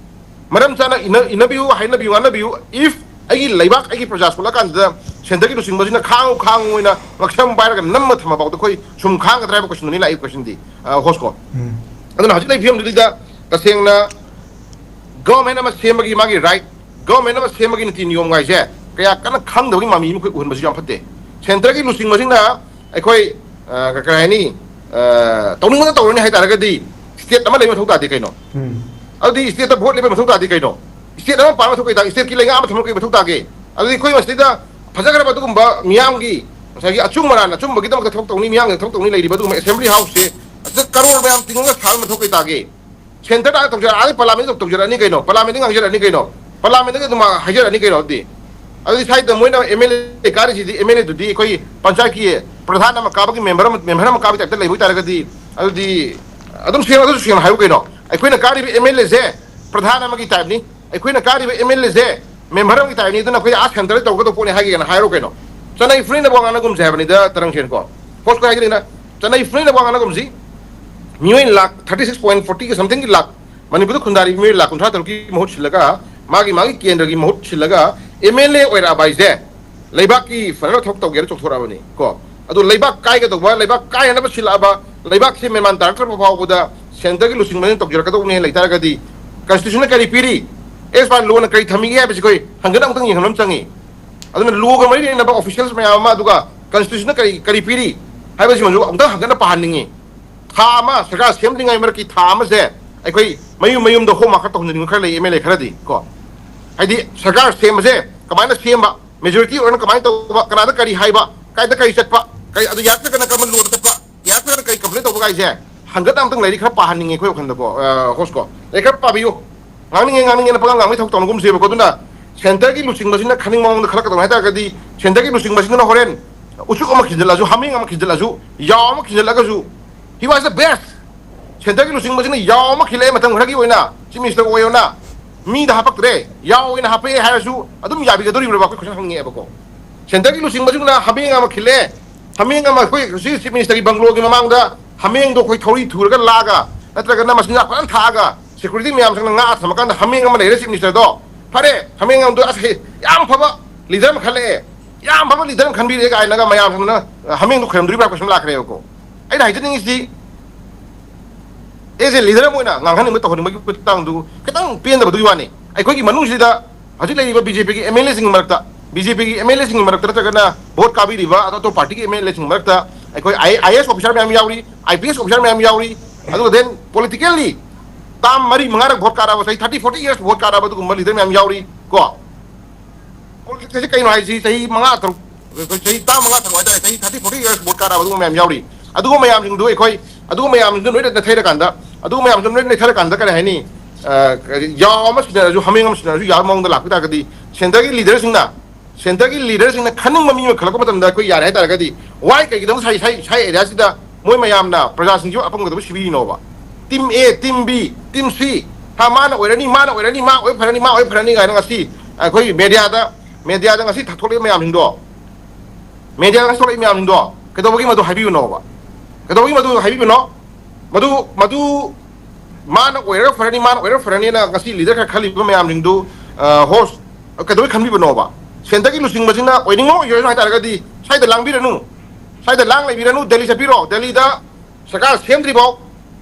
ꯃꯔꯝ ꯆꯥꯅ ꯏꯟꯅ-, ꯏꯟꯅꯕꯤꯌꯨ, ꯍꯥꯏꯅꯕꯤꯌꯨ, ꯉꯥꯡꯅꯕꯤꯌꯨ꯫ If ꯑꯩꯒꯤ ꯂꯩꯕꯥꯛ, ꯑꯩꯒꯤ ꯄ꯭ꯔꯖꯥ ꯁꯣꯛꯂꯀꯥꯟꯁꯤꯗ ꯁꯦꯟꯇꯔꯒꯤ ꯂꯨꯆꯤꯡꯕꯁꯤꯅ ꯈꯥꯡꯉꯨ ꯈꯥꯡꯉꯨ ꯑꯣꯏꯅ ꯉꯛꯁꯝ ꯄꯥꯏꯔꯒ ꯅꯝꯃ ꯊꯝꯃ ꯐꯥꯎꯗ ꯑꯩꯈꯣꯏ ꯁꯨꯝ ꯈꯥꯡꯒꯗ꯭ꯔꯥ ꯍꯥꯏꯕ ꯀꯣꯏꯁꯟꯗꯨꯅꯤ ꯂꯥꯛꯏ ꯀꯣꯏꯁꯟꯗꯤ, ꯑ, ꯍꯣꯁꯀꯣ꯫ ꯎꯝ꯫ ꯑꯗꯨꯅ ꯍꯧꯖꯤꯛ ꯂꯩ ꯐꯤꯕꯝꯗꯨꯗ ꯇꯁꯦꯡꯅ ꯒꯚꯔꯟꯃꯦꯟ ꯑꯃ ꯁꯦꯝꯕꯒꯤ ꯃꯥꯒꯤ ꯔꯥꯏꯠ, ꯒꯚꯔꯟꯃꯦꯟ ꯑꯃ ꯁꯦꯝꯕꯒꯤ ꯅꯤꯇꯤ ꯅꯤꯌꯣꯝ ꯒꯥꯏꯁꯦ ꯀꯌꯥ ꯀꯟꯅ ꯈꯪꯗꯕꯒꯤ ꯃꯃꯤ ꯑꯃ ꯑꯩꯈꯣꯏ ꯎꯍꯟꯕꯁꯨ ꯌꯥꯝ ꯐꯠꯇꯦ꯫ ꯁꯦꯟꯇꯔꯒꯤ ꯂꯨꯆꯤꯡꯕꯁꯤꯡꯅ ꯑꯩꯈꯣꯏ, ꯑ, ꯀ-, ꯀꯔꯤ ꯍꯥꯏꯅꯤ, ꯑ, ꯇꯧꯅꯤꯡꯕꯗ ꯇꯧꯔꯅꯤ ꯍꯥꯏ ꯇꯥꯔꯒꯗꯤ ꯁ꯭ꯇꯦꯠ ꯑꯃ ꯂꯩꯕ ꯃꯊꯧ ꯇꯥꯗꯦ ꯀꯩꯅꯣ? ꯎꯝ꯫ ꯑꯗꯨꯗꯤ ꯁ꯭ꯇꯦꯠꯇ ꯚꯣꯠ ꯂꯦꯞꯄ ꯃꯊꯧ ꯇꯥꯗꯦ ꯀꯩꯅꯣ? ꯁ꯭ꯇꯦꯠ ꯑꯃ ꯄꯥꯟꯕ ꯃꯊꯧ ꯀꯩ ꯇꯥꯒꯦ? ꯁ꯭ꯇꯦꯠꯀꯤ ꯂꯩꯉꯥꯛ ꯑꯃ ꯊꯝꯕ ꯀꯩ ꯃꯊꯧ ꯇꯥꯒꯦ? ꯑꯗꯨꯗꯤ ꯑꯩꯈꯣꯏ ꯃꯁꯤꯗ ꯐꯖꯈ꯭ꯔꯕ ꯑꯗꯨꯒꯨꯝꯕ ꯃꯤꯌꯥꯝꯒꯤ ꯉꯁꯥꯏꯒꯤ ꯑꯆꯨꯝ ꯑꯔꯥꯟ ꯑꯆꯨꯝꯕꯒꯤꯗꯃꯛꯇ ꯊꯕꯛ ꯇꯧꯅꯤ, ꯃꯤꯌꯥꯝꯒꯤ ꯊꯕꯛ ꯇꯧꯅꯤ, ꯃꯤꯌꯥꯝꯒꯤ ꯊꯕꯛ ꯇꯧꯅꯤ ꯂꯩꯔꯤꯕ ꯑꯗꯨꯒꯨꯝꯕ ꯑꯦꯁꯦꯝꯕ꯭ꯂꯤ ꯍꯥꯎꯁꯁꯦ ꯑꯗꯨꯗ ꯀꯔꯣꯔ ꯃꯌꯥꯝ ꯇꯤꯡꯉꯒ ꯁꯥꯕ ꯃꯊꯧ ꯀꯩ ꯇꯥꯒꯦ? ꯁꯦꯟꯇꯔꯗ ꯇꯧꯖꯔꯛꯑꯅꯤ ꯀꯩꯅꯣ, ꯄꯥꯔꯂꯥꯃꯦꯟꯗ ꯇꯧꯖꯔꯛꯑꯅꯤ ꯀꯩꯅꯣ, ꯄꯥꯔꯂꯥꯃꯦꯟꯗꯒꯤ ꯑꯗꯨꯝ ꯍꯥꯏꯖꯔꯛꯑꯅꯤ ꯀꯩꯅꯣ ꯑꯗꯨꯗꯤ꯫ ꯑꯗꯨꯗꯤ ꯁ꯭ꯋꯥꯏꯗ ꯃꯣꯏꯅ ꯑꯦꯝ ꯑꯦꯜ ꯑꯦ ꯀꯥꯔꯤꯁꯤꯗꯤ, ꯑꯦꯝ ꯑꯦꯜ ꯑꯦꯗꯨꯗꯤ ꯑꯩꯈꯣꯏ ꯄꯟꯆꯥꯌꯠꯀꯤ ꯄ꯭ꯔꯙꯥꯟ ꯑꯃ ꯀꯥꯕꯒꯤ ꯃꯦꯝꯕꯔ ꯑꯃ, ꯃꯦꯝꯕꯔ ꯑꯃ ꯀꯥꯕꯒꯤ ꯇꯥꯏꯞꯇ ꯂꯩꯕ ꯑꯣꯏꯇꯥꯔꯒꯗꯤ, ꯑꯗꯨꯗꯤ ꯑꯗꯨꯝ ꯁꯦꯡꯅ, ꯑꯗꯨꯁꯨ ꯁꯦꯡꯅ ꯍꯥꯏꯌꯨ ꯀꯩꯅꯣ꯫ ꯑꯩꯈꯣꯏꯅ ꯀꯥꯔꯤꯕ ꯑꯦꯝ ꯑꯦꯜ ꯑꯦꯁꯦ ꯄ꯭ꯔꯙꯥꯟ ꯑꯃꯒꯤ ꯇꯥꯏꯞꯅꯤ, ꯑꯩꯈꯣꯏꯅ ꯀꯥꯔꯤꯕ ꯑꯦꯝ ꯑꯦꯜ ꯑꯦꯁꯦ ꯃꯦꯝꯕꯔ ꯑꯃꯒꯤ ꯇꯥꯏꯞꯅꯤ, ꯑꯗꯨꯅ ꯑꯩꯈꯣꯏ ꯑꯥ ꯁꯦꯟꯇꯔꯗ ꯇꯧꯒꯗꯧꯕ ꯄꯣꯠꯅꯤ ꯍꯥꯏꯒꯦꯅ ꯍꯥꯏꯔꯣ ꯀꯩꯅꯣ꯫ ꯆꯠꯅꯩ ꯐꯨꯔꯤꯠꯅꯕ ꯋꯥ ꯉꯥꯡꯅꯒꯨꯝꯁꯦ ꯍꯥꯏꯕꯅꯤꯗ ꯇꯔꯪꯁꯦꯟꯀꯣ꯫ ꯍꯣꯁꯀꯣ ꯍꯥꯏꯒꯅꯤꯅ ꯆꯠꯅꯩ ꯐꯨꯔꯤꯠꯅꯕ ꯋꯥ ꯉꯥꯡꯅꯒꯨꯝꯁꯤ꯫ ꯃꯤꯑꯣꯏ lakh thirty six point forty ꯒ something ꯒꯤ ꯂꯥꯈ ꯃꯅꯤꯄꯨꯔꯗ ꯈꯨꯟꯗꯥꯔꯤꯕ ꯃꯤꯑꯣꯏ ꯂꯥꯈ ꯀꯨꯟꯊ꯭ꯔꯥ ꯇꯔꯨꯛꯀꯤ ꯃꯍꯨꯠ ꯁꯤꯜꯂꯒ, ꯃꯥꯒꯤ, ꯃꯥꯒꯤ ꯀꯦꯟꯗ꯭ꯔꯒꯤ ꯃꯍꯨꯠ ꯁꯤꯜꯂꯒ ꯑꯦꯝ ꯑꯦꯜ ꯑꯦ ꯑꯣꯏꯔꯛꯑꯕ ꯍꯥꯏꯁꯦ ꯂꯩꯕꯥꯛꯀꯤ ꯐꯅꯕ ꯊꯕꯛ ꯇꯧꯒꯦꯅ ꯆꯣꯡꯊꯣꯔꯛꯑꯕꯅꯤ ꯀꯣ꯫ ꯑꯗꯣ ꯂꯩꯕꯥꯛ ꯀꯥꯏꯒꯗꯧꯕ, ꯂꯩꯕꯥꯛ ꯀꯥꯏꯅꯅꯕ ꯁꯤꯜꯂꯛꯑꯕ, ꯂꯩꯕꯥꯛꯁꯤ ꯃꯦꯃꯥꯟ ꯇꯥꯔꯛꯇ꯭ꯔꯕ ꯐꯥꯎꯕꯗ ꯁꯦꯟꯇꯔꯒꯤ ꯂꯨꯆꯤꯡꯕꯁꯤꯅ ꯇꯧꯖꯔꯛꯀꯗꯧꯕꯅꯤ ꯍꯥꯏꯅ ꯂꯩꯇꯥꯔꯒꯗꯤ, ꯀꯟꯁꯇꯤꯇ꯭ꯌꯨꯁꯟꯅ ꯀꯔꯤ ꯄꯤꯔꯤ, ꯑꯦꯁ ꯄꯥꯟ ꯂꯣꯅ ꯀꯔꯤ ꯊꯝꯃꯤꯒꯦ ꯍꯥꯏꯕꯁꯤ ꯑꯩꯈꯣꯏ ꯍꯪꯒꯠ ꯑꯃꯨꯛꯇꯪ ꯌꯦꯡꯍꯟꯕ ꯑꯃ ꯆꯪꯉꯤ꯫ ꯑꯗꯨꯅ ꯂꯣꯒ ꯃꯔꯤ ꯂꯩꯅꯕ ꯑꯣꯐꯤꯁꯤꯌꯦꯜꯁ ꯃꯌꯥꯝ ꯑꯃ, ꯑꯗꯨꯒ ꯀꯟꯁꯇꯤꯇ꯭ꯌꯨꯁꯟꯅ ꯀꯔꯤ, ꯀꯔꯤ ꯄꯤꯔꯤ ꯍꯥꯏꯕꯁꯤꯃꯁꯨ ꯑꯃꯨꯛꯇꯪ ꯍꯪꯒꯠꯅ ꯄꯥꯍꯟꯅꯤꯡꯉꯤ꯫ ꯊꯥ ꯑꯃ ꯁꯔꯀꯥꯔ ꯁꯦꯝꯗ꯭ꯔꯤꯉꯩ ꯃꯔꯛꯀꯤ ꯊꯥ ꯑꯃꯁꯦ ꯑꯩꯈꯣꯏ ꯃꯌꯨꯝ ꯃꯌꯨꯝꯗ ꯍꯣꯝ ꯋꯥꯛꯀꯔ ꯇꯧꯍꯟꯅꯤꯡꯕ ꯈꯔ ꯂꯩ, ꯑꯦꯝ ꯑꯦꯜ ꯑꯦ ꯈꯔꯗꯤ ꯀꯣ꯫ ꯍꯥꯏꯗꯤ ꯁꯔꯀꯥꯔ ꯁꯦꯝꯕꯁꯦ ꯀꯃꯥꯏꯅ ꯁꯦꯝꯕ, ꯃꯦꯖꯣꯔꯤꯇꯤ ꯑꯣꯏꯔꯒꯅ ꯀꯃꯥꯏꯅ ꯇꯧꯕ, ꯀꯅꯥꯗ ꯀꯔꯤ ꯍꯥꯏꯕ, ꯀꯥꯏꯗ ꯀꯔꯤ ꯆꯠꯄ, ꯀꯔꯤ, ꯑꯗꯨ ꯌꯥꯔꯛꯇ꯭ꯔꯒꯅ ꯀꯔꯝꯕ ꯂꯣꯗ ꯆꯠꯄ, ꯌꯥꯔꯛꯇ꯭ꯔꯒꯅ ꯀꯔꯤ ꯀꯝꯄ꯭ꯂꯦꯟ ꯇꯧꯕ ꯀꯥꯏꯁꯦ ꯍꯪꯒꯠ ꯑꯃꯨꯛꯇꯪ ꯂꯥꯏꯔꯤꯛ ꯈꯔ ꯄꯥꯍꯟꯅꯤꯡꯉꯦ ꯑꯩꯈꯣꯏ ꯋꯥꯈꯜꯗꯀꯣ, ꯑ, ꯍꯣꯁꯀꯣ꯫ ꯂꯥꯏꯔꯤꯛ ꯈꯔ ꯄꯥꯕꯤꯌꯨ꯫ ꯉꯥꯡꯅꯤꯡꯉꯦ, ꯉꯥꯡꯅꯤꯡꯉꯦꯅ ꯄꯉꯥꯡ ꯉꯥꯡꯕꯩ ꯊꯕꯛ ꯇꯧꯅꯒꯨꯝꯁꯦꯕꯀꯣ꯫ ꯑꯗꯨꯅ ꯁꯦꯟꯇꯔꯒꯤ ꯂꯨꯆꯤꯡꯕꯁꯤꯅ ꯈꯟꯅꯤꯡ ꯃꯑꯣꯡꯗ ꯈꯜꯂꯛꯀꯗꯧꯅꯤ ꯍꯥꯏ ꯇꯥꯔꯒꯗꯤ, ꯁꯦꯟꯇꯔꯒꯤ ꯂꯨꯆꯤꯡꯕꯁꯤꯡꯗꯨꯅ ꯍꯣꯔꯦꯟ ꯎꯆꯨꯛ ꯑꯃ ꯈꯤꯟꯖꯤꯜꯂꯁꯨ, ꯍꯥꯃꯦꯡ ꯑꯃ ꯈꯤꯟꯖꯤꯜꯂꯁꯨ, ꯌꯥꯎ ꯑꯃ ꯈꯤꯟꯖꯤꯜꯂꯒꯁꯨ, he was the best꯫ ꯁꯦꯟꯇꯔꯒꯤ ꯂꯨꯆꯤꯡꯕꯁꯤꯡꯅ ꯌꯥꯎ ꯑꯃ ꯈꯤꯜꯂꯛꯑꯦ ꯃꯇꯝ ꯈꯔꯒꯤ ꯑꯣꯏꯅ ꯆꯤꯐ ꯃꯤꯅꯤꯁꯇꯔ ꯑꯣꯏꯌꯣꯅ꯫ ꯃꯤꯗ ꯍꯥꯄꯛꯇ꯭ꯔꯦ, ꯌꯥꯎꯋꯦꯅ ꯍꯥꯄꯛꯑꯦ ꯍꯥꯏꯔꯁꯨ ꯑꯗꯨꯝ ꯌꯥꯕꯤꯒꯗꯧꯔꯤꯕ꯭ꯔꯕ? ꯑꯩꯈꯣꯏ ꯀꯣꯏꯁꯟ ꯍꯪꯉꯛꯑꯦꯕꯀꯣ꯫ ꯁꯦꯟꯇꯔꯒꯤ ꯂꯨꯆꯤꯡꯕꯁꯤꯡꯅ ꯍꯥꯃꯦꯡ ꯑꯃ ꯈꯤꯜꯂꯦ, ꯍꯥꯃꯦꯡ ꯑꯃ ꯑꯩꯈꯣꯏ ꯍꯧꯖꯤꯛ ꯆꯤꯐ ꯃꯤꯅꯤꯁꯇꯔꯒꯤ ꯕꯪꯒ꯭ꯂꯣꯒꯤ ꯃꯃꯥꯡꯗ ꯍꯥꯃꯦꯡꯗꯣ ꯑꯩꯈꯣꯏ ꯊꯧꯔꯤ ꯊꯨꯔꯒ ꯂꯥꯛꯑꯒ, ꯅꯠꯇ꯭ꯔꯒꯅ ꯃꯆꯤꯟꯖꯥꯛ ꯐꯖꯅ ꯊꯥꯛꯑꯒ, ꯁꯦꯀ꯭ꯌꯨꯔꯤꯇꯤ ꯃꯌꯥꯝꯁꯤꯡꯅ ꯉꯥ ꯊꯝꯃꯀꯥꯟꯗ ꯍꯥꯃꯦꯡ ꯑꯃ ꯂꯩꯔꯦ ꯆꯤꯐ ꯃꯤꯅꯤꯁꯇꯔꯗꯣ꯫ ꯐꯔꯦ, ꯍꯥꯃꯦꯡ ꯑꯃꯗꯣ ꯑꯁ ꯌꯥꯝ ꯐꯕ ꯂꯤꯗꯔ ꯑꯃ ꯈꯜꯂꯛꯑꯦ, ꯌꯥꯝ ꯐꯕ ꯂꯤꯗꯔ ꯑꯃ ꯈꯟꯕꯤꯔꯛꯑꯦ ꯀꯥꯏꯅꯒ ꯃꯌꯥꯝꯁꯤꯡꯅ ꯍꯥꯃꯦꯡꯗꯣ ꯈꯣꯏꯔꯝꯗꯣꯔꯤꯕ꯭ꯔꯥ ꯀꯣꯏꯁꯟ ꯂꯥꯛꯈ꯭ꯔꯦꯕꯀꯣ꯫ ꯑꯩꯅ ꯍꯥꯏꯖꯅꯤꯡꯉꯤꯁꯤ, ꯑꯦꯁ ꯑꯦ ꯂꯤꯗꯔ ꯑꯃ ꯑꯣꯏꯅ ꯉꯥꯡꯍꯟꯅꯤꯡꯕ ꯇꯧꯍꯟꯅꯤꯡꯕꯒꯤ ꯃꯇꯥꯡꯗꯨ ꯈꯤꯇꯪ ꯄꯦꯟꯗꯕꯗꯨꯒꯤ ꯋꯥꯅꯤ꯫ ꯑꯩꯈꯣꯏꯒꯤ ꯃꯅꯨꯡꯁꯤꯗ ꯍꯧꯖꯤꯛ ꯂꯩꯔꯤꯕ ꯕꯤ ꯖꯦ ꯄꯤꯒꯤ ꯑꯦꯝ ꯑꯦꯜ ꯑꯦꯁꯤꯡꯒꯤ ꯃꯔꯛꯇ, ꯕꯤ ꯖꯦ ꯄꯤꯒꯤ ꯑꯦꯝ ꯑꯦꯜ ꯑꯦꯁꯤꯡꯒꯤ ꯃꯔꯛꯇ ꯅꯠꯇ꯭ꯔꯒꯅ ꯚꯣꯠ ꯀꯥꯕꯤꯔꯤꯕ ꯑꯇꯣꯞꯄ ꯄꯥꯔꯇꯤꯒꯤ ꯑꯦꯝ ꯑꯦꯜ ꯑꯦꯁꯤꯡꯒꯤ ꯃꯔꯛꯇ ꯑꯩꯈꯣꯏ ꯑꯥꯏ ꯑꯦ ꯑꯦꯁ ꯑꯣꯐꯤꯁꯥꯔ ꯃꯌꯥꯝ ꯌꯥꯎꯔꯤ, ꯑꯥꯏ ꯄꯤ ꯑꯦꯁ ꯑꯣꯐꯤꯁꯥꯔ ꯃꯌꯥꯝ ꯌꯥꯎꯔꯤ, ꯑꯗꯨꯒ ꯗꯦꯟ ꯄꯣꯂꯤꯇꯤꯀꯦꯜꯂꯤ ꯇꯥꯝ ꯃꯔꯤ ꯃꯉꯥꯔꯛ ꯚꯣꯠ ꯀꯥꯔꯕ, ꯆꯍꯤ ꯊꯥꯔꯇꯤ ꯐꯣꯔꯇꯤ ꯏꯌꯔꯁ ꯚꯣꯠ ꯀꯥꯔꯕ ꯑꯗꯨꯒꯨꯝꯕ ꯂꯤꯗꯔ ꯃꯌꯥꯝ ꯌꯥꯎꯔꯤ ꯀꯣ꯫ ꯄꯣꯂꯤꯇꯤꯛꯁ ꯍꯥꯏꯁꯦ ꯀꯩꯅꯣ ꯍꯥꯏꯁꯤ, ꯆꯍꯤ ꯃꯉꯥ ꯇꯔꯨꯛ, ꯑꯩꯈꯣꯏ ꯆꯍꯤ ꯇꯔꯥꯃꯉꯥ ꯇꯔꯨꯛ ꯍꯥꯏꯇꯥꯔꯦ, ꯆꯍꯤ ꯊꯥꯔꯇꯤ ꯐꯣꯔꯇꯤ ꯏꯌꯔꯁ ꯚꯣꯠ ꯀꯥꯔꯕ ꯑꯗꯨꯒꯨꯝꯕ ꯃꯌꯥꯝ ꯌꯥꯎꯔꯤ꯫ ꯑꯗꯨꯒꯨꯝꯕ ꯃꯌꯥꯝꯁꯤꯡꯗꯨ ꯑꯩꯈꯣꯏ, ꯑꯗꯨꯒꯨꯝꯕ ꯃꯌꯥꯝꯁꯤꯡꯗꯨ ꯂꯣꯏꯅ ꯅꯩꯊꯩꯔꯀꯥꯟꯗ, ꯑꯗꯨꯒꯨꯝꯕ ꯃꯌꯥꯝꯁꯤꯡꯗꯨ ꯂꯣꯏꯅ ꯅꯩꯊꯔꯀꯥꯟꯗ ꯀꯔꯤ ꯍꯥꯏꯅꯤ, ꯑ, ꯌꯥꯎ ꯑꯃ ꯁꯤꯟꯅꯔꯁꯨ ꯍꯥꯃꯦꯡ ꯑꯃ ꯁꯤꯟꯅꯔꯁꯨ ꯌꯥꯕ ꯃꯑꯣꯡꯗ ꯂꯥꯛꯄ ꯇꯥꯔꯒꯗꯤ, ꯁꯦꯟꯇꯔꯒꯤ ꯂꯤꯗꯔꯁꯤꯡꯅ, ꯁꯦꯟꯇꯔꯒꯤ ꯂꯤꯗꯔꯁꯤꯡꯅ ꯈꯟꯅꯤꯡꯕ ꯃꯤ ꯑꯃ ꯈꯜꯂꯛꯄ ꯃꯇꯝꯗ ꯑꯩꯈꯣꯏ ꯌꯥꯔꯦ ꯍꯥꯏ ꯇꯥꯔꯒꯗꯤ, ꯋꯥꯏ ꯀꯩꯒꯤꯗꯃꯛ ꯁꯥꯏ, ꯁꯥꯏ, ꯁꯥꯏ ꯑꯦꯔꯤꯌꯥꯁꯤꯗ ꯃꯣꯏ ꯃꯌꯥꯝꯅ ꯄ꯭ꯔꯖꯥꯁꯤꯡꯁꯤꯕꯨ ꯑꯄꯪꯕꯗꯕꯨ ꯁꯤꯕꯤꯔꯤꯅꯣꯕ? ꯇꯤꯝ ꯑꯦ, ꯇꯤꯝ ꯕꯤ, ꯇꯤꯝ ꯁꯤ, ꯍꯥ, ꯃꯥꯅ ꯑꯣꯏꯔꯅꯤ, ꯃꯥꯅ ꯑꯣꯏꯔꯅꯤ, ꯃꯥ ꯑꯣꯏ ꯐꯔꯅꯤ, ꯃꯥ ꯑꯣꯏ ꯐꯔꯅꯤ ꯀꯥꯏꯅ ꯉꯁꯤ ꯑꯩꯈꯣꯏ ꯃꯦꯗꯤꯌꯥꯗ, ꯃꯦꯗꯤꯌꯥꯗ ꯉꯁꯤ ꯊꯣꯛꯂꯛꯏꯕ ꯃꯌꯥꯝꯁꯤꯡꯗꯣ, ꯃꯦꯗꯤꯌꯥꯗ ꯉꯁꯤ ꯊꯣꯛꯂꯛꯏꯕ ꯃꯌꯥꯝꯁꯤꯡꯗꯣ ꯀꯩꯗꯧꯕꯒꯤ ꯃꯗꯨ ꯍꯥꯏꯕꯤꯕꯅꯣꯕ? ꯀꯩꯗꯧꯕꯒꯤ ꯃꯗꯨ ꯍꯥꯏꯕꯤꯕꯅꯣ? ꯃꯗꯨ, ꯃꯗꯨ ꯃꯥꯅ ꯑꯣꯏꯔꯒ ꯐꯔꯅꯤ, ꯃꯥꯅ ꯑꯣꯏꯔꯒ ꯐꯔꯅꯤꯅ ꯉꯁꯤ ꯂꯤꯗꯔ ꯈꯔ ꯈꯜꯂꯤꯕ ꯃꯌꯥꯝꯁꯤꯡꯗꯨ, ꯑ, ꯍꯣꯁ, ꯀꯩꯗꯧꯕꯩ ꯈꯟꯕꯤꯕꯅꯣꯕ? ꯁꯦꯟꯇꯔꯒꯤ ꯂꯨꯆꯤꯡꯕꯁꯤꯅ ꯑꯣꯏꯅꯤꯡꯉꯣ ꯑꯣꯏꯖꯔꯁꯅꯨ ꯍꯥꯏ ꯇꯥꯔꯒꯗꯤ ꯁ꯭ꯋꯥꯏꯗ ꯂꯥꯡꯕꯤꯔꯅꯨ, ꯁ꯭ꯋꯥꯏꯗ ꯂꯥꯡ ꯂꯩꯕꯤꯔꯅꯨ, ꯗꯦꯜꯂꯤ ꯆꯠꯄꯤꯔꯣ, ꯗꯦꯜꯂꯤꯗ ꯁꯔꯀꯥꯔ ꯁꯦꯝꯗ꯭ꯔꯤꯐꯥꯎ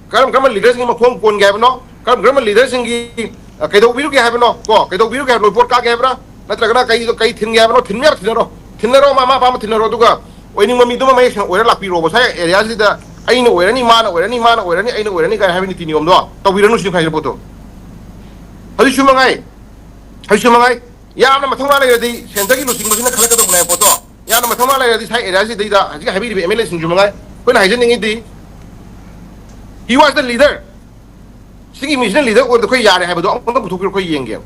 ꯀꯔꯝ ꯀꯔꯝꯕ ꯂꯤꯗꯔꯁꯤꯡꯒꯤ ꯃꯈꯣꯡ ꯀꯣꯟꯒꯦ ꯍꯥꯏꯕꯅꯣ? ꯀꯔꯝ ꯀꯔꯝꯕ ꯂꯤꯗꯔꯁꯤꯡꯒꯤ, ꯑ, ꯀꯩꯗꯧꯕꯤꯔꯨꯒꯦ ꯍꯥꯏꯕꯅꯣ? ꯀꯣ, ꯀꯩꯗꯧꯕꯤꯔꯨꯒꯦ ꯍꯥꯏꯕꯅꯣ? ꯄꯣꯠ ꯀꯥꯒꯦ ꯍꯥꯏꯕ꯭ꯔꯥ? ꯅꯠꯇ꯭ꯔꯒꯅ ꯀꯩ, ꯀꯩ ꯊꯤꯟꯒꯦ ꯍꯥꯏꯕꯅꯣ? ꯊꯤꯟꯕ ꯌꯥꯕ ꯊꯤꯟꯅꯔꯣ꯫ ꯊꯤꯟꯅꯔꯣ, ꯃꯥ, ꯃꯥ ꯑꯄꯥꯝꯕ ꯊꯤꯟꯅꯔꯣ꯫ ꯑꯗꯨꯒ ꯑꯣꯏꯅꯤꯡꯕ ꯃꯤꯗꯨꯃ ꯃꯌꯦꯛ ꯁꯦꯡꯅ ꯑꯣꯏꯔ ꯂꯥꯛꯄꯤꯔꯣꯕ꯫ ꯁ꯭ꯋꯥꯏ ꯑꯦꯔꯤꯌꯥꯁꯤꯗ ꯑꯩꯅ ꯑꯣꯏꯔꯅꯤ, ꯃꯥꯅ ꯑꯣꯏꯔꯅꯤ, ꯃꯥꯅ ꯑꯣꯏꯔꯅꯤ, ꯑꯩꯅ ꯑꯣꯏꯔꯅꯤ ꯀꯥꯏꯅ ꯍꯥꯏꯕ ꯅꯤꯇꯤ ꯅꯤꯌꯣꯝꯗꯣ ꯇꯧꯕꯤꯔꯅꯨ ꯁꯤꯅꯤ ꯍꯥꯏꯔꯤꯕ ꯄꯣꯠꯇꯣ꯫ ꯍꯧꯖꯤꯛꯁꯨ ꯃꯉꯥꯏ, ꯍꯧꯖꯤꯛꯁꯨ ꯃꯉꯥꯏ, ꯌꯥꯝꯅ ꯃꯊꯧꯅꯥ ꯂꯩꯔꯗꯤ ꯁꯦꯟꯇꯔꯒꯤ ꯂꯨꯆꯤꯡꯕꯁꯤꯅ ꯈꯜꯂꯛꯀꯗꯧꯕꯅꯦ ꯍꯥꯏꯕ ꯄꯣꯠꯇꯣ꯫ ꯌꯥꯝꯅ ꯃꯊꯧꯅꯥ ꯂꯩꯔꯗꯤ ꯁ꯭ꯋꯥꯏ ꯑꯦꯔꯤꯌꯥꯁꯤꯗꯩꯗ ꯍꯧꯖꯤꯛ ꯍꯥꯏꯕꯤꯔꯤꯕ ꯑꯦꯝ ꯑꯦꯜ ꯑꯦꯁꯤꯡꯁꯨ ꯃꯉꯥꯏ, ꯑꯩꯈꯣꯏꯅ ꯍꯥꯏꯖꯅꯤꯡꯉꯤꯗꯤ, he was the leader꯫ ꯁꯤꯒꯤ ꯃꯤꯁꯤꯅ ꯂꯤꯗꯔ ꯑꯣꯏꯕꯗ ꯑꯩꯈꯣꯏ ꯌꯥꯔꯦ ꯍꯥꯏꯕꯗꯣ ꯑꯃꯨꯛꯇꯪ ꯄꯨꯊꯣꯛꯄꯤꯔꯣ, ꯑꯩꯈꯣꯏ ꯌꯦꯡꯒꯦꯕ꯫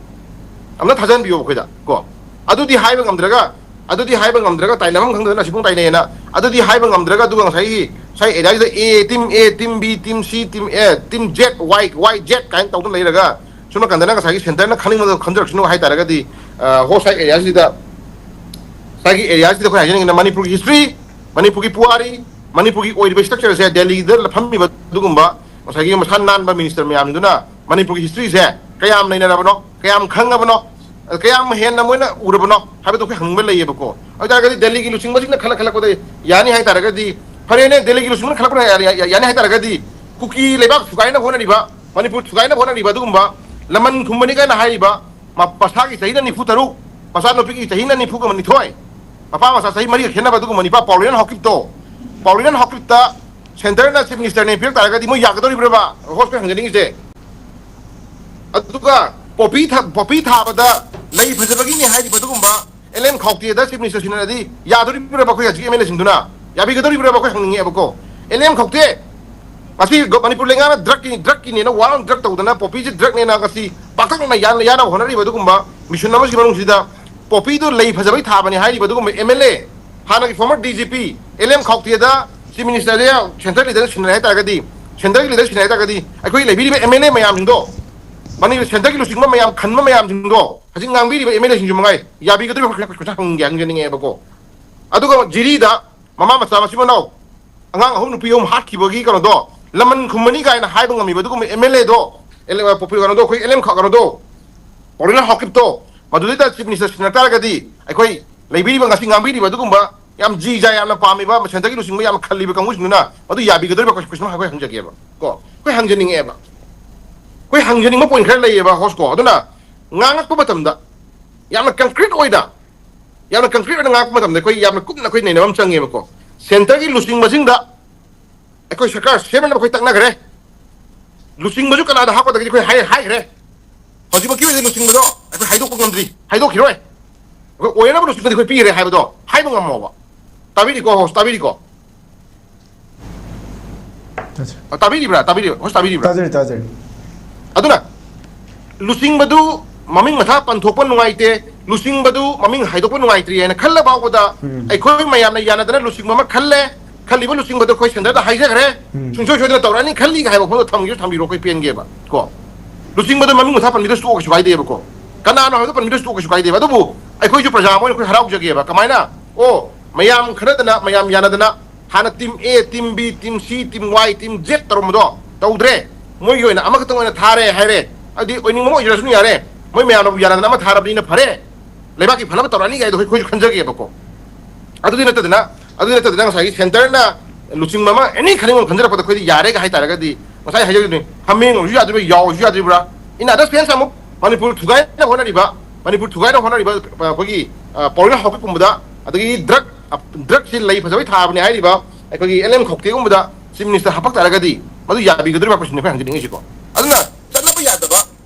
ꯑꯝꯇ ꯊꯥꯖꯍꯟꯕꯤꯌꯣ ꯑꯩꯈꯣꯏꯗ ꯀꯣ꯫ ꯑꯗꯨꯗꯤ ꯍꯥꯏꯕ ꯉꯝꯗ꯭ꯔꯒ, ꯑꯗꯨꯗꯤ ꯍꯥꯏꯕ ꯉꯝꯗ꯭ꯔꯒ ꯇꯥꯏꯅꯐꯝ ꯈꯪꯗꯗꯅ ꯑꯁꯤꯐꯥꯎ ꯇꯥꯏꯅꯩꯌꯦꯅ, ꯑꯗꯨꯗꯤ ꯍꯥꯏꯕ ꯉꯝꯗ꯭ꯔꯒ, ꯑꯗꯨꯒ ꯉꯁꯥꯏꯒꯤ ꯁ꯭ꯋꯥꯏ ꯑꯦꯔꯤꯌꯥꯁꯤꯗ ꯑꯦ ꯇꯤꯝ, ꯑꯦ ꯇꯤꯝ ꯕꯤ, ꯇꯤꯝ ꯁꯤ, ꯇꯤꯝ ꯑꯦ, ꯇꯤꯝ ꯖꯦꯠ, ꯋꯥꯏ, ꯋꯥꯏ ꯖꯦꯠ ꯀꯥꯏꯅ ꯇꯧꯗꯅ ꯂꯩꯔꯒ, ꯁꯣꯝ ꯅꯥꯀꯟꯗꯅ ꯉꯁꯥꯏꯒꯤ centreꯅ ꯈꯟꯅꯤꯡꯕꯗꯣ ꯈꯟꯖꯔꯛꯁꯅꯨ ꯍꯥꯏꯇꯥꯔꯒꯗꯤ, ꯑ, ꯍꯣ, ꯁ꯭ꯋꯥꯏ areaꯁꯤꯗ, ꯁ꯭ꯋꯥꯏꯒꯤ areaꯁꯤꯗ ꯑꯩꯈꯣꯏ ꯍꯥꯏꯖꯅꯤꯡꯉꯤꯅ ꯃꯅꯤꯄꯨꯔꯒꯤ history, ꯃꯅꯤꯄꯨꯔꯒꯤ ꯄꯨꯋꯥꯔꯤ, ꯃꯅꯤꯄꯨꯔꯒꯤ ꯑꯣꯏꯔꯤꯕ structureꯁꯦ ꯗꯦꯜꯂꯤꯗ ꯐꯝꯃꯤꯕ ꯑꯗꯨꯒꯨꯝꯕ ꯉꯁꯥꯏꯒꯤ ꯃꯁꯥ ꯅꯥꯟꯕ minister ꯃꯌꯥꯝꯗꯨꯅ ꯃꯅꯤꯄꯨꯔꯒꯤ historyꯁꯦ ꯀꯌꯥꯝ ꯅꯩꯅꯔꯕꯅꯣ, ꯀꯌꯥꯝ ꯈꯪꯉꯕꯅꯣ, ꯀꯌꯥꯝ ꯍꯦꯟꯅ ꯃꯣꯏꯅ ꯎꯔꯕꯅꯣ ꯍꯥꯏꯕꯗꯣ ꯑꯩꯈꯣꯏ ꯍꯪꯅꯤꯡꯕ ꯂꯩꯌꯦꯕꯀꯣ꯫ ꯑꯗꯨ ꯑꯣꯏꯇꯥꯔꯒꯗꯤ ꯗꯦꯜꯂꯤꯒꯤ ꯂꯨꯆꯤꯡꯕꯁꯤꯡꯅ ꯈꯜꯂ ꯈꯜꯂꯛꯄꯗ ꯌꯥꯅꯤ ꯍꯥꯏꯇꯥꯔꯒꯗꯤ, ꯐꯔꯦꯅꯦ, ꯗꯦꯜꯂꯤꯒꯤ ꯂꯨꯆꯤꯡꯕꯅ ꯈꯜꯂꯛꯄꯅ ꯌꯥ-, ꯌꯥ-, ꯌꯥꯅꯤ ꯍꯥꯏꯇꯥꯔꯒꯗꯤ, ꯀꯨꯀꯤ ꯂꯩꯕꯥꯛ ꯊꯨꯒꯥꯏꯅꯕ ꯍꯣꯠꯅꯔꯤꯕ, ꯃꯅꯤꯄꯨꯔ ꯊꯨꯒꯥꯏꯅꯕ ꯍꯣꯠꯅꯔꯤꯕ ꯑꯗꯨꯒꯨꯝꯕ ꯂꯃꯟ ꯈꯨꯝꯕꯅꯤ ꯀꯥꯏꯅ ꯍꯥꯏꯔꯤꯕ, ꯃ-, ꯃꯁꯥꯒꯤ ꯆꯍꯤꯅ ꯅꯤꯐꯨ ꯇꯔꯨꯛ, ꯃꯆꯥꯅꯨꯄꯤꯒꯤ ꯆꯍꯤꯅ ꯅꯤꯐꯨꯒ ꯅꯤꯊꯣꯏ, ꯃꯄꯥ ꯃꯆꯥ ꯆꯍꯤ ꯃꯔꯤꯒ ꯈꯦꯠꯅꯕ ꯑꯗꯨꯒꯨꯝꯕ ꯅꯤꯄꯥ ꯄꯥꯎꯂꯦꯅꯟ ꯍꯣꯀꯤꯞꯇꯣ, ꯄꯥꯎꯂꯦꯅꯟ ꯍꯣꯀꯤꯞꯇ centreꯅ chief ministerꯅꯦ ꯄꯤꯔꯛ ꯇꯥꯔꯒꯗꯤ ꯃꯣꯏ ꯌꯥꯒꯗꯧꯔꯤꯕ꯭ꯔꯕ? ꯍꯣꯁ ꯍꯪꯖꯅꯤꯡꯉꯤꯁꯦ꯫ ꯑꯗꯨꯒ ꯄꯣꯄꯤ ꯊꯥ-, ꯄꯣꯄꯤ ꯊꯥꯕꯗ ꯂꯩ ꯐꯖꯕꯒꯤꯅꯤ ꯍꯥꯏꯔꯤꯕ ꯑꯗꯨꯒꯨꯝꯕ ꯑꯦꯜ ꯑꯦꯝ ꯈꯥꯎꯇꯦꯗ chief minister ꯁꯤꯟꯅꯔꯗꯤ ꯌꯥꯗꯣꯔꯤꯕ꯭ꯔꯕ? ꯑꯩꯈꯣꯏ ꯍꯧꯖꯤꯛ MLAꯁꯤꯡꯗꯨꯅ ꯌꯥꯕꯤꯒꯗꯧꯔꯤꯕ꯭ꯔꯕ? ꯑꯩꯈꯣꯏ ꯍꯪꯅꯤꯡꯉꯦꯕꯀꯣ꯫ ꯑꯦꯜ ꯑꯦꯝ ꯈꯥꯎꯇꯦ, ꯉꯁꯤ ꯒ-, ꯃꯅꯤꯄꯨꯔ ꯂꯩꯉꯥꯛꯅ drugꯀꯤ, drugꯀꯤꯅꯦꯅ war on drug ꯇꯧꯗꯅ ꯄꯣꯄꯤꯁꯦ drugꯅꯦꯅ ꯉꯁꯤ ꯄꯥꯛꯇꯛꯅꯅ ꯌꯥꯟ-, ꯌꯥꯅꯕ ꯍꯣꯠꯅꯔꯤꯕ ꯑꯗꯨꯒꯨꯝꯕ mission ꯑꯃꯒꯤ ꯃꯅꯨꯡꯁꯤꯗ ꯄꯣꯄꯤꯗꯨ ꯂꯩ ꯐꯖꯕꯩ ꯊꯥꯕꯅꯤ ꯍꯥꯏꯔꯤꯕ ꯑꯗꯨꯒꯨꯝꯕ MLA, ꯍꯥꯟꯅꯒꯤ former DGP, ꯑꯦꯜ ꯑꯦꯝ ꯈꯥꯎꯇꯦꯗ chief ministerꯗ centre leaderꯅ ꯁꯤꯟꯅꯔꯦ ꯍꯥꯏꯇꯥꯔꯒꯗꯤ, centreꯒꯤ leader ꯁꯤꯟꯅꯔꯦ ꯍꯥꯏꯇꯥꯔꯒꯗꯤ, ꯑꯩꯈꯣꯏ ꯂꯩꯕꯤꯔꯤꯕ MLA ꯃꯌꯥꯝꯁꯤꯡꯗꯣ, ꯃꯅꯤꯄꯨꯔ centreꯒꯤ ꯂꯨꯆꯤꯡꯕ ꯃꯌꯥꯝ ꯈꯟꯕ ꯃꯌꯥꯝꯁꯤꯡꯗꯣ, ꯍꯧꯖꯤꯛ ꯉꯥꯡꯕꯤꯔꯤꯕ MLAꯁꯤꯡꯁꯨ ꯃꯉꯥꯏ, ꯌꯥꯕꯤꯒꯗꯧꯔꯤꯕ ꯈꯣꯏ-, ꯈꯣꯏ-, ꯈꯣꯏ-, ꯍꯪꯒꯦ, ꯍꯪꯖꯅꯤꯡꯉꯦꯕꯀꯣ꯫ ꯑꯗꯨꯒ ꯖꯤꯔꯤꯗ ꯃꯃꯥ ꯃꯆꯥ ꯃꯆꯤꯟ ꯃꯅꯥꯎ ꯑꯉꯥꯡ ꯑꯍꯨꯝ ꯅꯨꯄꯤ ꯑꯍꯨꯝ ꯍꯥꯠꯈꯤꯕꯒꯤ ꯀꯩꯅꯣꯗꯣ, ꯂꯃꯟ ꯈꯨꯝꯕꯅꯤ ꯀꯥꯏꯅ ꯍꯥꯏꯕ ꯉꯝꯃꯤꯕ ꯑꯗꯨꯒꯨꯝꯕ MLAꯗꯣ, ꯑꯦꯜ-, ꯑ, ꯄꯣꯄꯨꯂꯔ ꯀꯩꯅꯣꯗꯣ, ꯑꯩꯈꯣꯏ ꯑꯦꯜ ꯑꯦꯝ ꯈ-, ꯀꯩꯅꯣꯗꯣ, ꯄꯥꯎꯂꯦꯅꯟ ꯍꯣꯀꯤꯞꯇꯣ, ꯃꯗꯨꯗꯩꯗ chief minister ꯁꯤꯟꯅ ꯇꯥꯔꯒꯗꯤ, ꯑꯩꯈꯣꯏ ꯂꯩꯕꯤꯔꯤꯕ, ꯉꯁꯤ ꯉꯥꯡꯕꯤꯔꯤꯕ ꯑꯗꯨꯒꯨꯝꯕ ꯌꯥꯝ ꯖꯤ ꯖꯥ ꯌꯥꯝꯅ ꯄꯥꯝꯃꯤꯕ, centreꯒꯤ ꯂꯨꯆꯤꯡꯕ ꯌꯥꯝꯅ ꯈꯜꯂꯤꯕ ꯀꯥꯡꯕꯨꯁꯤꯡꯗꯨꯅ ꯃꯗꯨ ꯌꯥꯕꯤꯒꯗꯧꯔꯤꯕ question ꯑꯃ ꯑꯩꯈꯣꯏ ꯍꯪꯖꯒꯦꯕ ꯀꯣ, ꯑꯩꯈꯣꯏ ꯍꯪꯖꯅꯤꯡꯉꯦꯕ꯫ ꯑꯩꯈꯣꯏ ꯍꯪꯖꯅꯤꯡꯕ point ꯈꯔ ꯂꯩꯌꯦꯕ, ꯍꯣꯁ ꯀꯣ꯫ ꯑꯗꯨꯅ ꯉꯥꯡꯉꯛꯄ ꯃꯇꯝꯗ ꯌꯥꯝꯅ concrete ꯑꯣꯏꯅ, ꯌꯥꯝꯅ concrete ꯑꯣꯏꯅ ꯉꯥꯡꯉꯛꯄ ꯃꯇꯝꯗ ꯑꯩꯈꯣꯏ ꯌꯥꯝꯅ ꯀꯨꯞꯅ ꯑꯩꯈꯣꯏ ꯅꯩꯅꯕ ꯑꯃ ꯆꯪꯉꯦꯕꯀꯣ꯫ centreꯒꯤ ꯂꯨꯆꯤꯡꯕꯁꯤꯡꯗ ꯑꯩꯈꯣꯏ ꯁꯔꯀꯥꯔ ꯁꯦꯝꯅꯅꯕ ꯑꯩꯈꯣꯏ ꯇꯛꯅꯈ꯭ꯔꯦ꯫ ꯂꯨꯆꯤꯡꯕꯁꯨ ꯀꯅꯥꯗ ꯍꯥꯞꯀꯗꯒꯦ ꯑꯩꯈꯣꯏ ꯍꯥꯏ-, ꯍꯥꯏꯈ꯭ꯔꯦ꯫ ꯍꯧꯖꯤꯛꯃꯛꯀꯤ ꯑꯣꯏꯅ ꯂꯨꯆꯤꯡꯕꯗꯣ ꯑꯩꯈꯣꯏ ꯍꯥꯏꯗꯣꯛꯄ ꯉꯝꯗ꯭ꯔꯤ, ꯍꯥꯏꯗꯣꯛꯈꯤꯔꯣꯏ꯫ ꯑꯩꯈꯣꯏ ꯑꯣꯏꯅꯕ ꯂꯨꯆꯤꯡꯕꯗꯤ ꯑꯩꯈꯣꯏ ꯄꯤꯈ꯭ꯔꯦ ꯍꯥꯏꯕꯗꯣ ꯍꯥꯏꯕ ꯉꯝꯃꯣꯕ꯫ ꯇꯥꯕꯤꯔꯤꯀꯣ ꯍꯣꯁ, ꯇꯥꯕꯤꯔꯤꯀꯣ? ꯑ, ꯇꯥꯕꯤꯔꯤꯕ꯭ꯔꯥ? ꯇꯥꯕꯤꯔꯤꯕ꯭ꯔꯥ? ꯍꯣꯁ, ꯇꯥꯕꯤꯔꯤꯕ꯭ꯔꯥ? ꯇꯥꯖꯔꯤ, ꯇꯥꯖꯔꯤ꯫ ꯑꯗꯨꯅ ꯂꯨꯆꯤꯡꯕꯗꯨ ꯃꯃꯤꯡ ꯃꯊꯥ ꯄꯟꯊꯣꯛꯄ ꯅꯨꯡꯉꯥꯏꯇꯦ, ꯂꯨꯆꯤꯡꯕꯗꯨ ꯃꯃꯤꯡ ꯍꯥꯏꯗꯣꯛꯄ ꯅꯨꯡꯉꯥꯏꯇ꯭ꯔꯤ ꯍꯥꯏꯅ ꯈꯜꯂ ꯐꯥꯎꯕꯗ ꯎꯝ꯫ ꯑꯩꯈꯣꯏ ꯃꯌꯥꯝꯅ ꯌꯥꯅꯗꯅ ꯂꯨꯆꯤꯡꯕ ꯑꯃ ꯈꯜꯂꯦ, ꯈꯜꯂꯤꯕ ꯂꯨꯆꯤꯡꯕꯗꯣ ꯑꯩꯈꯣꯏ centreꯗ ꯍꯥꯏꯖꯈ꯭ꯔꯦ, ꯎꯝ꯫ ꯁꯨꯡꯁꯣꯏ ꯁꯣꯏꯗꯅ ꯇꯧꯔꯛꯑꯅꯤ ꯈꯜꯂꯤꯒ ꯍꯥꯏꯕ ꯋꯥꯐꯝꯗꯣ ꯊꯝꯒꯦꯁꯨ ꯊꯝꯕꯤꯔꯣ, ꯑꯩꯈꯣꯏ ꯄꯦꯟꯒꯦꯕ ꯀꯣ꯫ ꯂꯨꯆꯤꯡꯕꯗ ꯃꯃꯤꯡ ꯃꯊꯥ ꯄꯟꯕꯤꯗ꯭ꯔꯁꯨ ꯇꯣꯛꯑꯣ, ꯀꯩꯁꯨ ꯀꯥꯏꯗꯦꯕꯀꯣ꯫ ꯀꯅꯥꯅꯣ ꯍꯥꯏꯕꯗꯣ ꯄꯟꯕꯤꯗ꯭ꯔꯁꯨ ꯇꯣꯛꯑꯣ, ꯀꯩꯁꯨ ꯀꯥꯏꯗꯦꯕ꯫ ꯑꯗꯨꯕꯨ ꯑꯩꯈꯣꯏꯁꯨ ꯄ꯭ꯔꯖꯥ ꯑꯃ ꯑꯣꯏꯅ ꯑꯩꯈꯣꯏ ꯍꯔꯥꯎꯖꯒꯦꯕ꯫ ꯀꯃꯥꯏꯅ? ꯑꯣ, ꯃꯌꯥꯝ ꯈꯔꯗꯅ, ꯃꯌꯥꯝ ꯌꯥꯅꯗꯅ, ꯍꯥꯟꯅ team A, team B, team C, team Y, team Z ꯇꯧꯔꯝꯕꯗꯣ ꯇꯧꯗ꯭ꯔꯦ꯫ ꯃꯣꯏꯒꯤ ꯑꯣꯏꯅ ꯑꯃꯈꯛꯇꯪ ꯑꯣꯏꯅ ꯊꯥꯔꯦ ꯍꯥꯏꯔꯦ꯫ ꯑꯗꯨꯗꯤ ꯑꯣꯏꯅꯤꯡꯕ ꯑꯃ ꯑꯣꯏꯖꯔꯁꯨ ꯌꯥꯔꯦ꯫ ꯃꯣꯏ ꯃꯌꯥꯝꯅꯕꯨ ꯌꯥꯅꯗꯅ ꯑꯃ ꯊꯥꯔꯕꯅꯤꯅ ꯐꯔꯦ꯫ ꯂꯩꯕꯥꯛꯀꯤ ꯐꯅꯕ ꯇꯧꯔꯛꯑꯅꯤ ꯀꯥꯏꯗꯣ ꯑꯩꯈꯣꯏꯁꯨ ꯈꯟꯖꯒꯦꯕꯀꯣ꯫ ꯑꯗꯨꯗꯤ ꯅꯠꯇꯗꯅ, ꯑꯗꯨꯗꯤ ꯅꯠꯇꯗꯅ ꯉꯁꯥꯏꯒꯤ centreꯅ ꯂꯨꯆꯤꯡꯕ ꯑꯃ any ꯈꯟꯅꯤꯡꯕ ꯑꯃ ꯈꯟꯖꯔꯛꯄꯗ ꯑꯩꯈꯣꯏꯗꯤ ꯌꯥꯔꯦꯒ ꯍꯥꯏꯇꯥꯔꯒꯗꯤ, ꯉꯁꯥꯏ ꯍꯥꯏꯖꯈꯤꯕꯅꯤ, ꯍꯥꯃꯦꯡ ꯑꯣꯏꯔꯁꯨ ꯌꯥꯗ꯭ꯔꯤꯕ꯭ꯔꯥ, ꯌꯥꯎ ꯑꯣꯏꯔꯁꯨ ꯌꯥꯗ꯭ꯔꯤꯕ꯭ꯔꯥ? In other sense ꯑꯃꯨꯛ ꯃꯅꯤꯄꯨꯔ ꯊꯨꯒꯥꯏꯅ ꯍꯣꯠꯅꯔꯤꯕ, ꯃꯅꯤꯄꯨꯔ ꯊꯨꯒꯥꯏꯅ ꯍꯣꯠꯅꯔꯤꯕ, ꯑ, ꯑꯩꯈꯣꯏꯒꯤ, ꯑ, ꯄꯥꯎꯔꯩ ꯍꯥꯎꯀꯤꯞ ꯀꯨꯝꯕꯗ, ꯑꯗꯒꯤ drug, ꯑ, drugꯁꯤ ꯂꯩ ꯐꯖꯕꯩ ꯊꯥꯕꯅꯤ ꯍꯥꯏꯔꯤꯕ ꯑꯩꯈꯣꯏꯒꯤ ꯑꯦꯜ ꯑꯦꯝ ꯈꯧꯇꯦꯒꯨꯝꯕꯗ chief minister ꯍꯥꯄꯛ ꯇꯥꯔꯒꯗꯤ ꯃꯗꯨ ꯌꯥꯕꯤꯒꯗꯧꯔꯤꯕ꯭ꯔꯥ question ꯑꯩꯈꯣꯏ ꯍꯪꯖꯅꯤꯡꯉꯤꯁꯤꯀꯣ꯫ ꯑꯗꯨꯅ ꯆꯠꯅꯕ ꯌꯥꯗꯕ,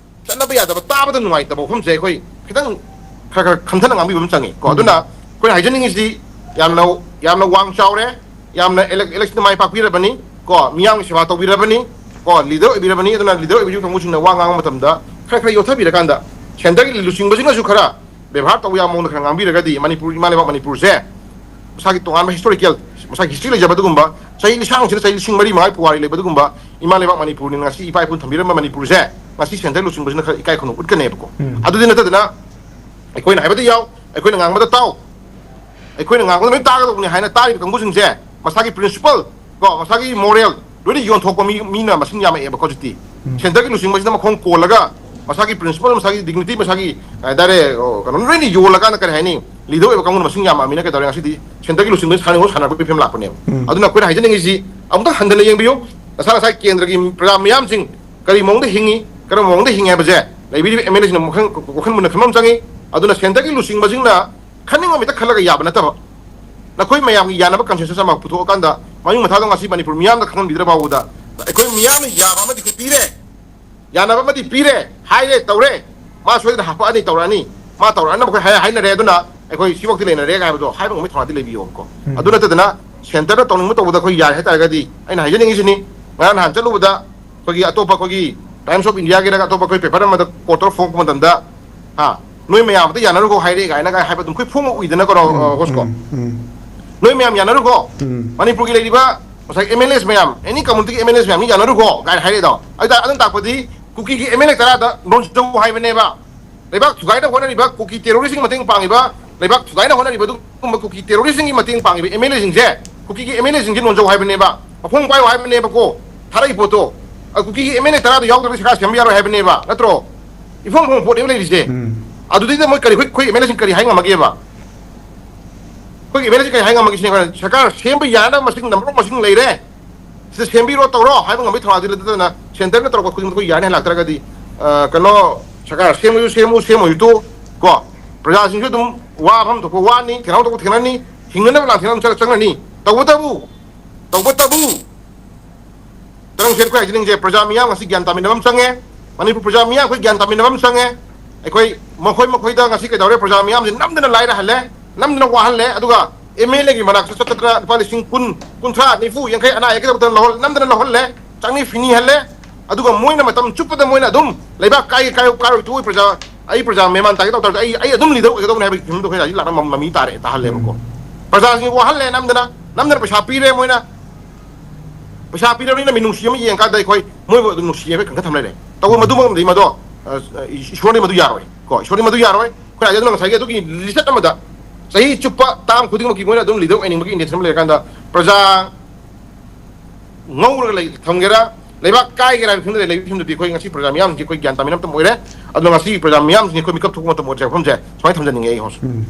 ꯆꯠꯅꯕ ꯌꯥꯗꯕ, ꯇꯥꯕꯗ ꯅꯨꯡꯉꯥꯏꯇꯕ ꯋꯥꯐꯝꯁꯦ ꯑꯩꯈꯣꯏ ꯈꯤꯇꯪ ꯈꯔ ꯈꯔ ꯈꯟꯊꯅ ꯉꯥꯡꯕꯤꯕ ꯑꯃ ꯆꯪꯉꯤ ꯀꯣ꯫ ꯎꯝ꯫ ꯑꯗꯨꯅ ꯑꯩꯈꯣꯏꯅ ꯍꯥꯏꯖꯅꯤꯡꯉꯤꯁꯤ ꯌꯥꯝꯅ, ꯌꯥꯝꯅ ꯋꯥꯡ ꯆꯥꯎꯔꯦ, ꯌꯥꯝꯅ elec-, election ꯃꯥꯏ ꯄꯥꯛꯄꯤꯔꯕꯅꯤ ꯀꯣ, ꯃꯤꯌꯥꯝꯒꯤ ꯁꯦꯕꯥ ꯇꯧꯕꯤꯔꯕꯅꯤ ꯀꯣ, leader ꯑꯣꯏꯕꯤꯔꯕꯅꯤ꯫ ꯑꯗꯨꯅ leader ꯑꯣꯏꯕꯤꯔꯤꯕ ꯀꯥꯡꯕꯨꯁꯤꯡꯅ ꯋꯥ ꯉꯥꯡꯕ ꯃꯇꯝꯗ ꯈꯔ ꯈꯔ ꯌꯣꯠꯊꯕꯤꯔꯀꯥꯟꯗ centreꯒꯤ ꯂꯨꯆꯤꯡꯕꯁꯤꯡꯅꯁꯨ ꯈꯔ ꯕꯦꯕꯥꯔ ꯇꯧꯕ ꯌꯥꯕ ꯃꯑꯣꯡꯗ ꯈꯔ ꯉꯥꯡꯕꯤꯔꯒꯗꯤ ꯃꯅꯤꯄꯨꯔ, ꯏꯃꯥ ꯂꯩꯕꯥꯛ ꯃꯅꯤꯄꯨꯔꯁꯦ ꯃꯁꯥꯒꯤ ꯇꯣꯉꯥꯟꯕ historical, ꯃꯁꯥꯒꯤ history ꯂꯩꯖꯕ ꯑꯗꯨꯒꯨꯝꯕ ꯆꯍꯤ ꯂꯤꯁꯥꯡꯁꯤꯗ ꯆꯍꯤ ꯂꯤꯁꯤꯡ ꯃꯔꯤ ꯃꯉꯥꯒꯤ ꯄꯨꯋꯥꯔꯤ ꯂꯩꯕ ꯑꯗꯨꯒꯨꯝꯕ ꯏꯃꯥ ꯂꯩꯕꯥꯛ ꯃꯅꯤꯄꯨꯔꯅꯤ ꯉꯁꯤ ꯏꯄꯥ ꯏꯄꯨꯅ ꯊꯝꯕꯤꯔꯝꯕ ꯃꯅꯤꯄꯨꯔꯁꯦ ꯉꯁꯤ centre ꯂꯨꯆꯤꯡꯕꯁꯤꯅ ꯈꯔ ꯏꯀꯥꯏ ꯈꯨꯝꯅꯕ ꯎꯠꯀꯅꯦꯕꯀꯣ꯫ ꯎꯝ꯫ ꯑꯗꯨꯗꯤ ꯅꯠꯇꯗꯅ ꯑꯩꯈꯣꯏꯅ ꯍꯥꯏꯕꯗ ꯌꯥꯎ, ꯑꯩꯈꯣꯏꯅ ꯉꯥꯡꯕꯗ ꯇꯥꯎ, ꯑꯩꯈꯣꯏꯅ ꯉꯥꯡꯕꯗ ꯂꯣꯏ ꯇꯥꯒꯗꯧꯕꯅꯤ ꯍꯥꯏꯅ ꯇꯥꯔꯤꯕ ꯀꯥꯡꯕꯨꯁꯤꯡꯁꯦ ꯃꯁꯥꯒꯤ principle ꯀꯣ, ꯃꯁꯥꯒꯤ moral ꯂꯣꯏꯅ ꯌꯣꯟꯊꯣꯛꯄ ꯃꯤ, ꯃꯤꯅ ꯃꯁꯤꯡ ꯌꯥꯝꯃꯛꯑꯦꯕꯀꯣ ꯍꯧꯖꯤꯛꯇꯤ꯫ ꯎꯝ꯫ Centreꯒꯤ ꯂꯨꯆꯤꯡꯕꯁꯤꯅ ꯃꯈꯣꯡ ꯀꯣꯜꯂꯒ ꯃꯁꯥꯒꯤ principle, ꯃꯁꯥꯒꯤ dignity, ꯃꯁꯥꯒꯤ ꯀꯩ ꯍꯥꯏꯇꯥꯔꯦ, ꯑꯣ, ꯀꯩꯅꯣ ꯂꯣꯏꯅ ꯌꯣꯜꯂꯀꯥꯟꯗ ꯀꯔꯤ ꯍꯥꯏꯅꯤ, leader ꯑꯣꯏꯕ ꯀꯥꯡꯕꯨꯅ ꯃꯁꯤꯡ ꯌꯥꯝꯃꯛꯑꯃꯤꯅ ꯀꯩꯗꯧꯔꯦ, ꯉꯁꯤꯗꯤ centreꯒꯤ ꯂꯨꯆꯤꯡꯕꯁꯤ ꯁꯥꯟꯅ-, ꯁꯥꯟꯅꯔꯛꯄꯒꯤ ꯐꯤꯕꯝ ꯂꯥꯛꯄꯅꯦꯕ꯫ ꯎꯝ꯫ ꯑꯗꯨꯅ ꯑꯩꯈꯣꯏꯅ ꯍꯥꯏꯖꯅꯤꯡꯉꯤꯁꯤ ꯑꯃꯨꯛꯇꯪ ꯍꯟꯊꯅ ꯌꯦꯡꯕꯤꯌꯨ꯫ ꯅꯁꯥ ꯅꯁꯥꯒꯤ ꯀꯦꯟꯗ꯭ꯔꯒꯤ ꯄ꯭ꯔꯖꯥ ꯃꯤꯌꯥꯝꯁꯤꯡ ꯀꯔꯤ ꯃꯑꯣꯡꯗ ꯍꯤꯡꯉꯤ, ꯀꯔꯝꯕ ꯃꯑꯣꯡꯗ ꯍꯤꯡꯉꯤ ꯍꯥꯏꯕꯁꯦ ꯂꯩꯕꯤꯔꯤꯕ ꯑꯦꯝ ꯑꯦꯜ ꯑꯦꯁꯤꯡꯅ ꯋꯥꯈꯜ, ꯋꯥꯈꯜ ꯃꯨꯟꯅ ꯈꯟꯕ ꯑꯃ ꯆꯪꯉꯤ꯫ ꯑꯗꯨꯅ centreꯒꯤ ꯂꯨꯆꯤꯡꯕꯁꯤꯡꯅ ꯈꯟꯅꯤꯡꯕ ꯃꯤꯗ ꯈꯜꯂꯒ ꯌꯥꯕ ꯅꯠꯇꯕ, ꯅꯈꯣꯏ ꯃꯌꯥꯝꯒꯤ ꯌꯥꯅꯕ consensus ꯑꯃ ꯄꯨꯊꯣꯛꯑꯀꯥꯟꯗ ꯃꯅꯨꯡ ꯃꯊꯥꯗꯣ ꯉꯁꯤ ꯃꯅꯤꯄꯨꯔ ꯃꯤꯌꯥꯝꯗ ꯈꯪꯍꯟꯕꯤꯗ꯭ꯔ ꯐꯥꯎꯕꯗ ꯑꯩꯈꯣꯏ ꯃꯤꯌꯥꯝꯅ ꯌꯥꯕ ꯑꯃꯗꯤ ꯑꯩꯈꯣꯏ ꯄꯤꯔꯦ, ꯌꯥꯅꯕ ꯑꯃꯗꯤ ꯄꯤꯔꯦ, ꯍꯥꯏꯔꯦ, ꯇꯧꯔꯦ, ꯃꯥ ꯁꯣꯏꯗꯅ ꯍꯥꯄꯛꯑꯅꯤ, ꯇꯧꯔꯛꯑꯅꯤ, ꯃꯥ ꯇꯧꯔꯛꯑꯅꯕ ꯑꯩꯈꯣꯏ ꯍꯥꯏ-, ꯍꯥꯏꯅꯔꯦ, ꯑꯗꯨꯅ ꯑꯩꯈꯣꯏ ꯁꯤꯐꯥꯎꯗꯤ ꯂꯩꯅꯔꯦ ꯍꯥꯏꯕꯗꯣ ꯍꯥꯏꯕ ꯉꯝꯕꯒꯤ ꯊꯧꯅꯥꯗꯤ ꯂꯩꯕꯤꯌꯣꯕꯀꯣ꯫ ꯎꯝ꯫ ꯑꯗꯨ ꯅꯠꯇꯗꯅ centreꯅ ꯇꯧꯅꯤꯡꯕ ꯇꯧꯕꯗ ꯑꯩꯈꯣꯏ ꯌꯥꯏ ꯍꯥꯏꯇꯥꯔꯒꯗꯤ ꯑꯩꯅ ꯍꯥꯏꯖꯅꯤꯡꯉꯤꯁꯤꯅꯤ, ꯉꯔꯥꯡ ꯅꯍꯥꯟ ꯆꯠꯂꯨꯕꯗ ꯑꯩꯈꯣꯏꯒꯤ ꯑꯇꯣꯞꯄ ꯑꯩꯈꯣꯏꯒꯤ Times of Indiaꯒꯤꯔꯒ ꯑꯇꯣꯞꯄ ꯑꯩꯈꯣꯏ paper ꯑꯃꯗ quote ꯇꯧꯔ ꯐꯣꯡꯉꯛꯄ ꯃꯇꯝꯗ, ꯍꯥ, ꯅꯣꯏ ꯃꯌꯥꯝ ꯑꯝꯇ ꯌꯥꯅꯔꯨꯀꯣ ꯍꯥꯏꯔꯦ ꯀꯥꯏꯅꯒ ꯍꯥꯏꯕ ꯑꯗꯨꯝ ꯑꯩꯈꯣꯏ ꯐꯣꯡꯕ ꯎꯏꯗꯅꯀꯣ, ꯎꯝ, host ꯀꯣ꯫ ꯎꯝ, ꯎꯝ꯫ ꯅꯣꯏ ꯃꯌꯥꯝ ꯌꯥꯅꯔꯨꯀꯣ꯫ ꯎꯝ꯫ ꯃꯅꯤꯄꯨꯔꯒꯤ ꯂꯩꯔꯤꯕ ꯉꯁꯥꯏ ꯑꯦꯝ ꯑꯦꯜ ꯑꯦꯁ ꯃꯌꯥꯝ, any communityꯒꯤ ꯑꯦꯝ ꯑꯦꯜ ꯑꯦꯁ ꯃꯌꯥꯝꯅ ꯌꯥꯅꯔꯨꯀꯣ ꯀꯥꯏꯅ ꯍꯥꯏꯔꯛꯏꯗꯣ꯫ ꯑꯗꯨ ꯇꯥ-, ꯑꯗꯨꯅ ꯇꯥꯛꯄꯗꯤ ꯀꯨꯀꯤꯒꯤ ꯑꯦꯝ ꯑꯦꯜ ꯑꯦ ꯇꯔꯥꯗ ꯅꯣꯟꯖꯧ ꯍꯥꯏꯕꯅꯦꯕ꯫ ꯂꯩꯕꯥꯛ ꯊꯨꯒꯥꯏꯅ ꯍꯣꯠꯅꯔꯤꯕ ꯀꯨꯀꯤ ꯇꯦꯔꯣꯔꯤꯁꯁꯤꯡꯒꯤ ꯃꯇꯦꯡ ꯄꯥꯡꯉꯤꯕ, ꯂꯩꯕꯥꯛ ꯊꯨꯒꯥꯏꯅ ꯍꯣꯠꯅꯔꯤꯕ ꯑꯗꯨꯒꯨꯝꯕ ꯀꯨꯀꯤ ꯇꯦꯔꯣꯔꯤꯁꯁꯤꯡꯒꯤ ꯃꯇꯦꯡ ꯄꯥꯡꯉꯤꯕ ꯑꯦꯝ ꯑꯦꯜ ꯑꯦꯁꯤꯡꯁꯦ, ꯀꯨꯀꯤꯒꯤ ꯑꯦꯝ ꯑꯦꯜ ꯑꯦꯁꯤꯡꯁꯦ ꯅꯣꯟꯖꯧ ꯍꯥꯏꯕꯅꯦꯕ, ꯃꯈꯣꯡ ꯄꯥꯏꯌꯨ ꯍꯥꯏꯕꯅꯦꯕꯀꯣ꯫ ꯊꯥꯔꯛꯏ ꯄꯣꯠꯇꯣ, ꯑ, ꯀꯨꯀꯤꯒꯤ ꯑꯦꯝ ꯑꯦꯜ ꯑꯦ ꯇꯔꯥꯗꯣ ꯌꯥꯎꯗ꯭ꯔꯒꯗꯤ ꯁꯔꯀꯥꯔ ꯁꯦꯝꯕ ꯌꯥꯔꯣꯏ ꯍꯥꯏꯕꯅꯦꯕ, ꯅꯠꯇ꯭ꯔꯣ? ꯏꯐꯣꯡ ꯐꯣꯡꯕ ꯄꯣꯠꯅꯦꯕ ꯂꯩꯔꯤꯁꯦ꯫ ꯎꯝ꯫ ꯑꯗꯨꯗꯩꯗ ꯃꯣꯏ ꯀꯔꯤ, ꯑꯩꯈꯣꯏ, ꯑꯩꯈꯣꯏ ꯑꯦꯝ ꯑꯦꯜ ꯑꯦꯁꯤꯡ ꯀꯔꯤ ꯍꯥꯏ ꯉꯝꯃꯒꯦꯕ? ꯑꯩꯈꯣꯏꯒꯤ ꯑꯦꯝ ꯑꯦꯜ ꯑꯦꯁꯤꯡ ꯀꯔꯤ ꯍꯥꯏ ꯉꯝꯃꯒꯦ ꯁꯤꯅꯦ ꯑꯩꯈꯣꯏꯅ, ꯁꯔꯀꯥꯔ ꯁꯦꯝꯕ ꯌꯥꯅꯕ ꯃꯁꯤꯡ ꯅꯝꯕꯔ ꯃꯁꯤꯡ ꯂꯩꯔꯦ, ꯁꯤꯗ ꯁꯦꯝꯕꯤꯔꯣ ꯇꯧꯔꯣ ꯍꯥꯏꯕ ꯉꯝꯕꯒꯤ ꯊꯧꯅꯥꯗꯤ ꯂꯩꯇꯗꯅ, ꯁꯦꯟꯇꯔꯅ ꯇꯧꯔꯛꯄ ꯈꯨꯗꯤꯡꯃꯛ ꯑꯩꯈꯣꯏ ꯌꯥꯅꯤ ꯍꯥꯏ ꯂꯥꯛꯇ꯭ꯔꯒꯗꯤ, ꯑ, ꯀꯩꯅꯣ, ꯁꯔꯀꯥꯔ ꯁꯦꯝꯃꯁꯨ ꯁꯦꯝꯃꯨ, ꯁꯦꯝꯃꯣꯏꯁꯨ ꯇꯣꯛꯎ, ꯀꯣ, ꯄ꯭ꯔꯖꯥꯁꯤꯡꯁꯨ ꯑꯗꯨꯝ ꯋꯥꯐꯝ ꯊꯣꯛꯄ ꯋꯥꯅꯤ, ꯊꯦꯡꯅꯐꯝ ꯊꯣꯛꯄ ꯊꯦꯡꯅꯅꯤ, ꯍꯤꯡꯅꯅꯕ ꯂꯥꯟꯊꯦꯡꯅꯕ ꯆꯪ-, ꯆꯪꯅꯅꯤ꯫ ꯇꯧꯕꯇꯕꯨ, ꯇꯧꯕꯇꯕꯨ, ꯇꯔꯪ ꯁꯦꯠ ꯑꯩꯈꯣꯏ ꯍꯥꯏꯖꯅꯤꯡꯁꯦ, ꯄ꯭ꯔꯖꯥ ꯃꯤꯌꯥꯝ ꯉꯁꯤ ꯒ꯭ꯌꯥꯟ ꯇꯥꯃꯤꯟꯅꯕ ꯑꯃ ꯆꯪꯉꯦ꯫ ꯃꯅꯤꯄꯨꯔ ꯄ꯭ꯔꯖꯥ ꯃꯤꯌꯥꯝ ꯑꯩꯈꯣꯏ ꯒ꯭ꯌꯥꯟ ꯇꯥꯃꯤꯟꯅꯕ ꯑꯃ ꯆꯪꯉꯦ꯫ ꯑꯩꯈꯣꯏ ꯃꯈꯣꯏ ꯃꯈꯣꯏꯗ ꯉꯁꯤ ꯀꯩꯗꯧꯔꯦ, ꯄ꯭ꯔꯖꯥ ꯃꯤꯌꯥꯝꯁꯦ ꯅꯝꯗꯅ ꯂꯥꯏꯔꯍꯜꯂꯦ, ꯅꯝꯗꯅ ꯋꯥꯍꯜꯂꯦ, ꯑꯗꯨꯒ ꯑꯦꯝ ꯑꯦꯜ ꯑꯦꯒꯤ ꯃꯅꯥꯛꯇ ꯆꯠꯇꯅ ꯂꯨꯄꯥ ꯂꯤꯁꯤꯡ ꯀꯨꯟ, ꯀꯨꯟꯊ꯭ꯔꯥ, ꯅꯤꯐꯨ, ꯌꯥꯡꯈꯩ ꯑꯅꯥ ꯑꯌꯦꯛ ꯌꯥꯎꯗꯅ ꯂꯧꯍꯜ-, ꯅꯝꯗꯅ ꯂꯧꯍꯜꯂꯦ, ꯆꯪꯅꯤ ꯐꯤꯅꯤ ꯍꯜꯂꯦ꯫ ꯑꯗꯨꯒ ꯃꯣꯏꯅ ꯃꯇꯝ ꯆꯨꯞꯄꯗ ꯃꯣꯏꯅ ꯑꯗꯨꯝ ꯂꯩꯕꯥꯛ ꯀꯥꯏꯒꯦ ꯀꯥꯏꯌꯨ, ꯀꯥꯏꯔꯣꯏ ꯇꯣꯛꯑꯣꯏ, ꯄ꯭ꯔꯖꯥ, ꯑꯩ ꯄ꯭ꯔꯖꯥ ꯃꯦꯃꯥꯟ ꯇꯥꯒꯦ ꯇꯧ ꯇꯥꯔꯁꯨ ꯑꯩ, ꯑꯩ ꯑꯗꯨꯝ ꯂꯤꯗꯔ ꯑꯣꯏꯒꯗꯧꯕꯅꯦ ꯍꯥꯏꯕꯒꯤ ꯐꯤꯕꯝꯗꯣ ꯑꯩꯈꯣꯏ ꯍꯧꯖꯤꯛ ꯂꯥꯛꯅ ꯃꯃꯤ ꯇꯥꯔꯛꯑꯦ, ꯇꯥꯍꯜꯂꯦꯕꯀꯣ꯫ ꯎꯝ꯫ ꯄ꯭ꯔꯖꯥꯁꯤꯡ ꯋꯥꯍꯜꯂꯦ ꯅꯝꯗꯅ, ꯅꯝꯗꯅ ꯄꯩꯁꯥ ꯄꯤꯔꯦ ꯃꯣꯏꯅ, ꯄꯩꯁꯥ ꯄꯤꯔꯕꯅꯤꯅ ꯃꯤꯅꯨꯡꯁꯤ ꯑꯃ ꯌꯦꯡꯀꯥꯟꯗ ꯑꯩꯈꯣꯏ ꯃꯣꯏꯕꯨ ꯑꯗꯨꯝ ꯅꯨꯡꯁꯤ ꯍꯥꯏꯕ ꯈꯟꯒꯠ ꯊꯝ ꯂꯩꯔꯦ꯫ ꯇꯧꯕ ꯃꯗꯨꯃꯛꯇꯤ ꯃꯗꯣ, ꯑ, ꯏꯁꯣꯔꯗꯤ ꯃꯗꯨ ꯌꯥꯔꯣꯏ꯫ ꯀꯣ, ꯏꯁꯣꯔꯗꯤ ꯃꯗꯨ ꯌꯥꯔꯣꯏ꯫ ꯑꯩꯈꯣꯏ ꯑꯗꯨꯅ ꯉꯁꯥꯏꯒꯤ ꯑꯗꯨꯒꯤ ꯂꯤꯁꯠ ꯑꯃꯗ ꯆꯍꯤ ꯆꯨꯞꯄ ꯇꯥꯝ ꯈꯨꯗꯤꯡꯃꯛꯀꯤ ꯃꯣꯏꯅ ꯑꯗꯨꯝ ꯂꯤꯗꯔ ꯑꯣꯏꯅꯤꯡꯕꯒꯤ ꯏꯟꯇꯦꯟꯁꯟ ꯑꯃ ꯂꯩꯔꯀꯥꯟꯗ ꯄ꯭ꯔꯖꯥ ꯉꯧꯔꯒ ꯂꯩ, ꯊꯝꯒꯦꯔꯥ, ꯂꯩꯕꯥꯛ ꯀꯥꯏꯒꯦꯔꯥ ꯍꯥꯏꯕ ꯈꯪꯗ꯭ꯔꯦ꯫ ꯂꯩꯕꯒꯤ ꯐꯤꯕꯝꯗꯨꯗꯤ ꯑꯩꯈꯣꯏ ꯉꯁꯤ ꯄ꯭ꯔꯖꯥ ꯃꯤꯌꯥꯝꯁꯤꯡꯁꯤ ꯑꯩꯈꯣꯏ ꯒ꯭ꯌꯥꯟ ꯇꯥꯃꯤꯟꯅꯕ ꯃꯇꯝ ꯑꯣꯏꯔꯦ꯫ ꯑꯗꯨꯅ ꯉꯁꯤ ꯄ꯭ꯔꯖꯥ ꯃꯤꯌꯥꯝꯁꯤꯡꯁꯤ ꯑꯩꯈꯣꯏ ꯃꯤꯀꯞ ꯊꯣꯛꯄ ꯃꯇꯝ ꯑꯣꯏꯔꯁꯦ ꯍꯥꯏꯕ ꯋꯥꯐꯝꯁꯦ ꯁꯨꯃꯥꯏꯅ ꯊꯝꯖꯅꯤꯡꯉꯦ ꯑꯩ ꯍꯣꯁ꯫ ꯎꯝ꯫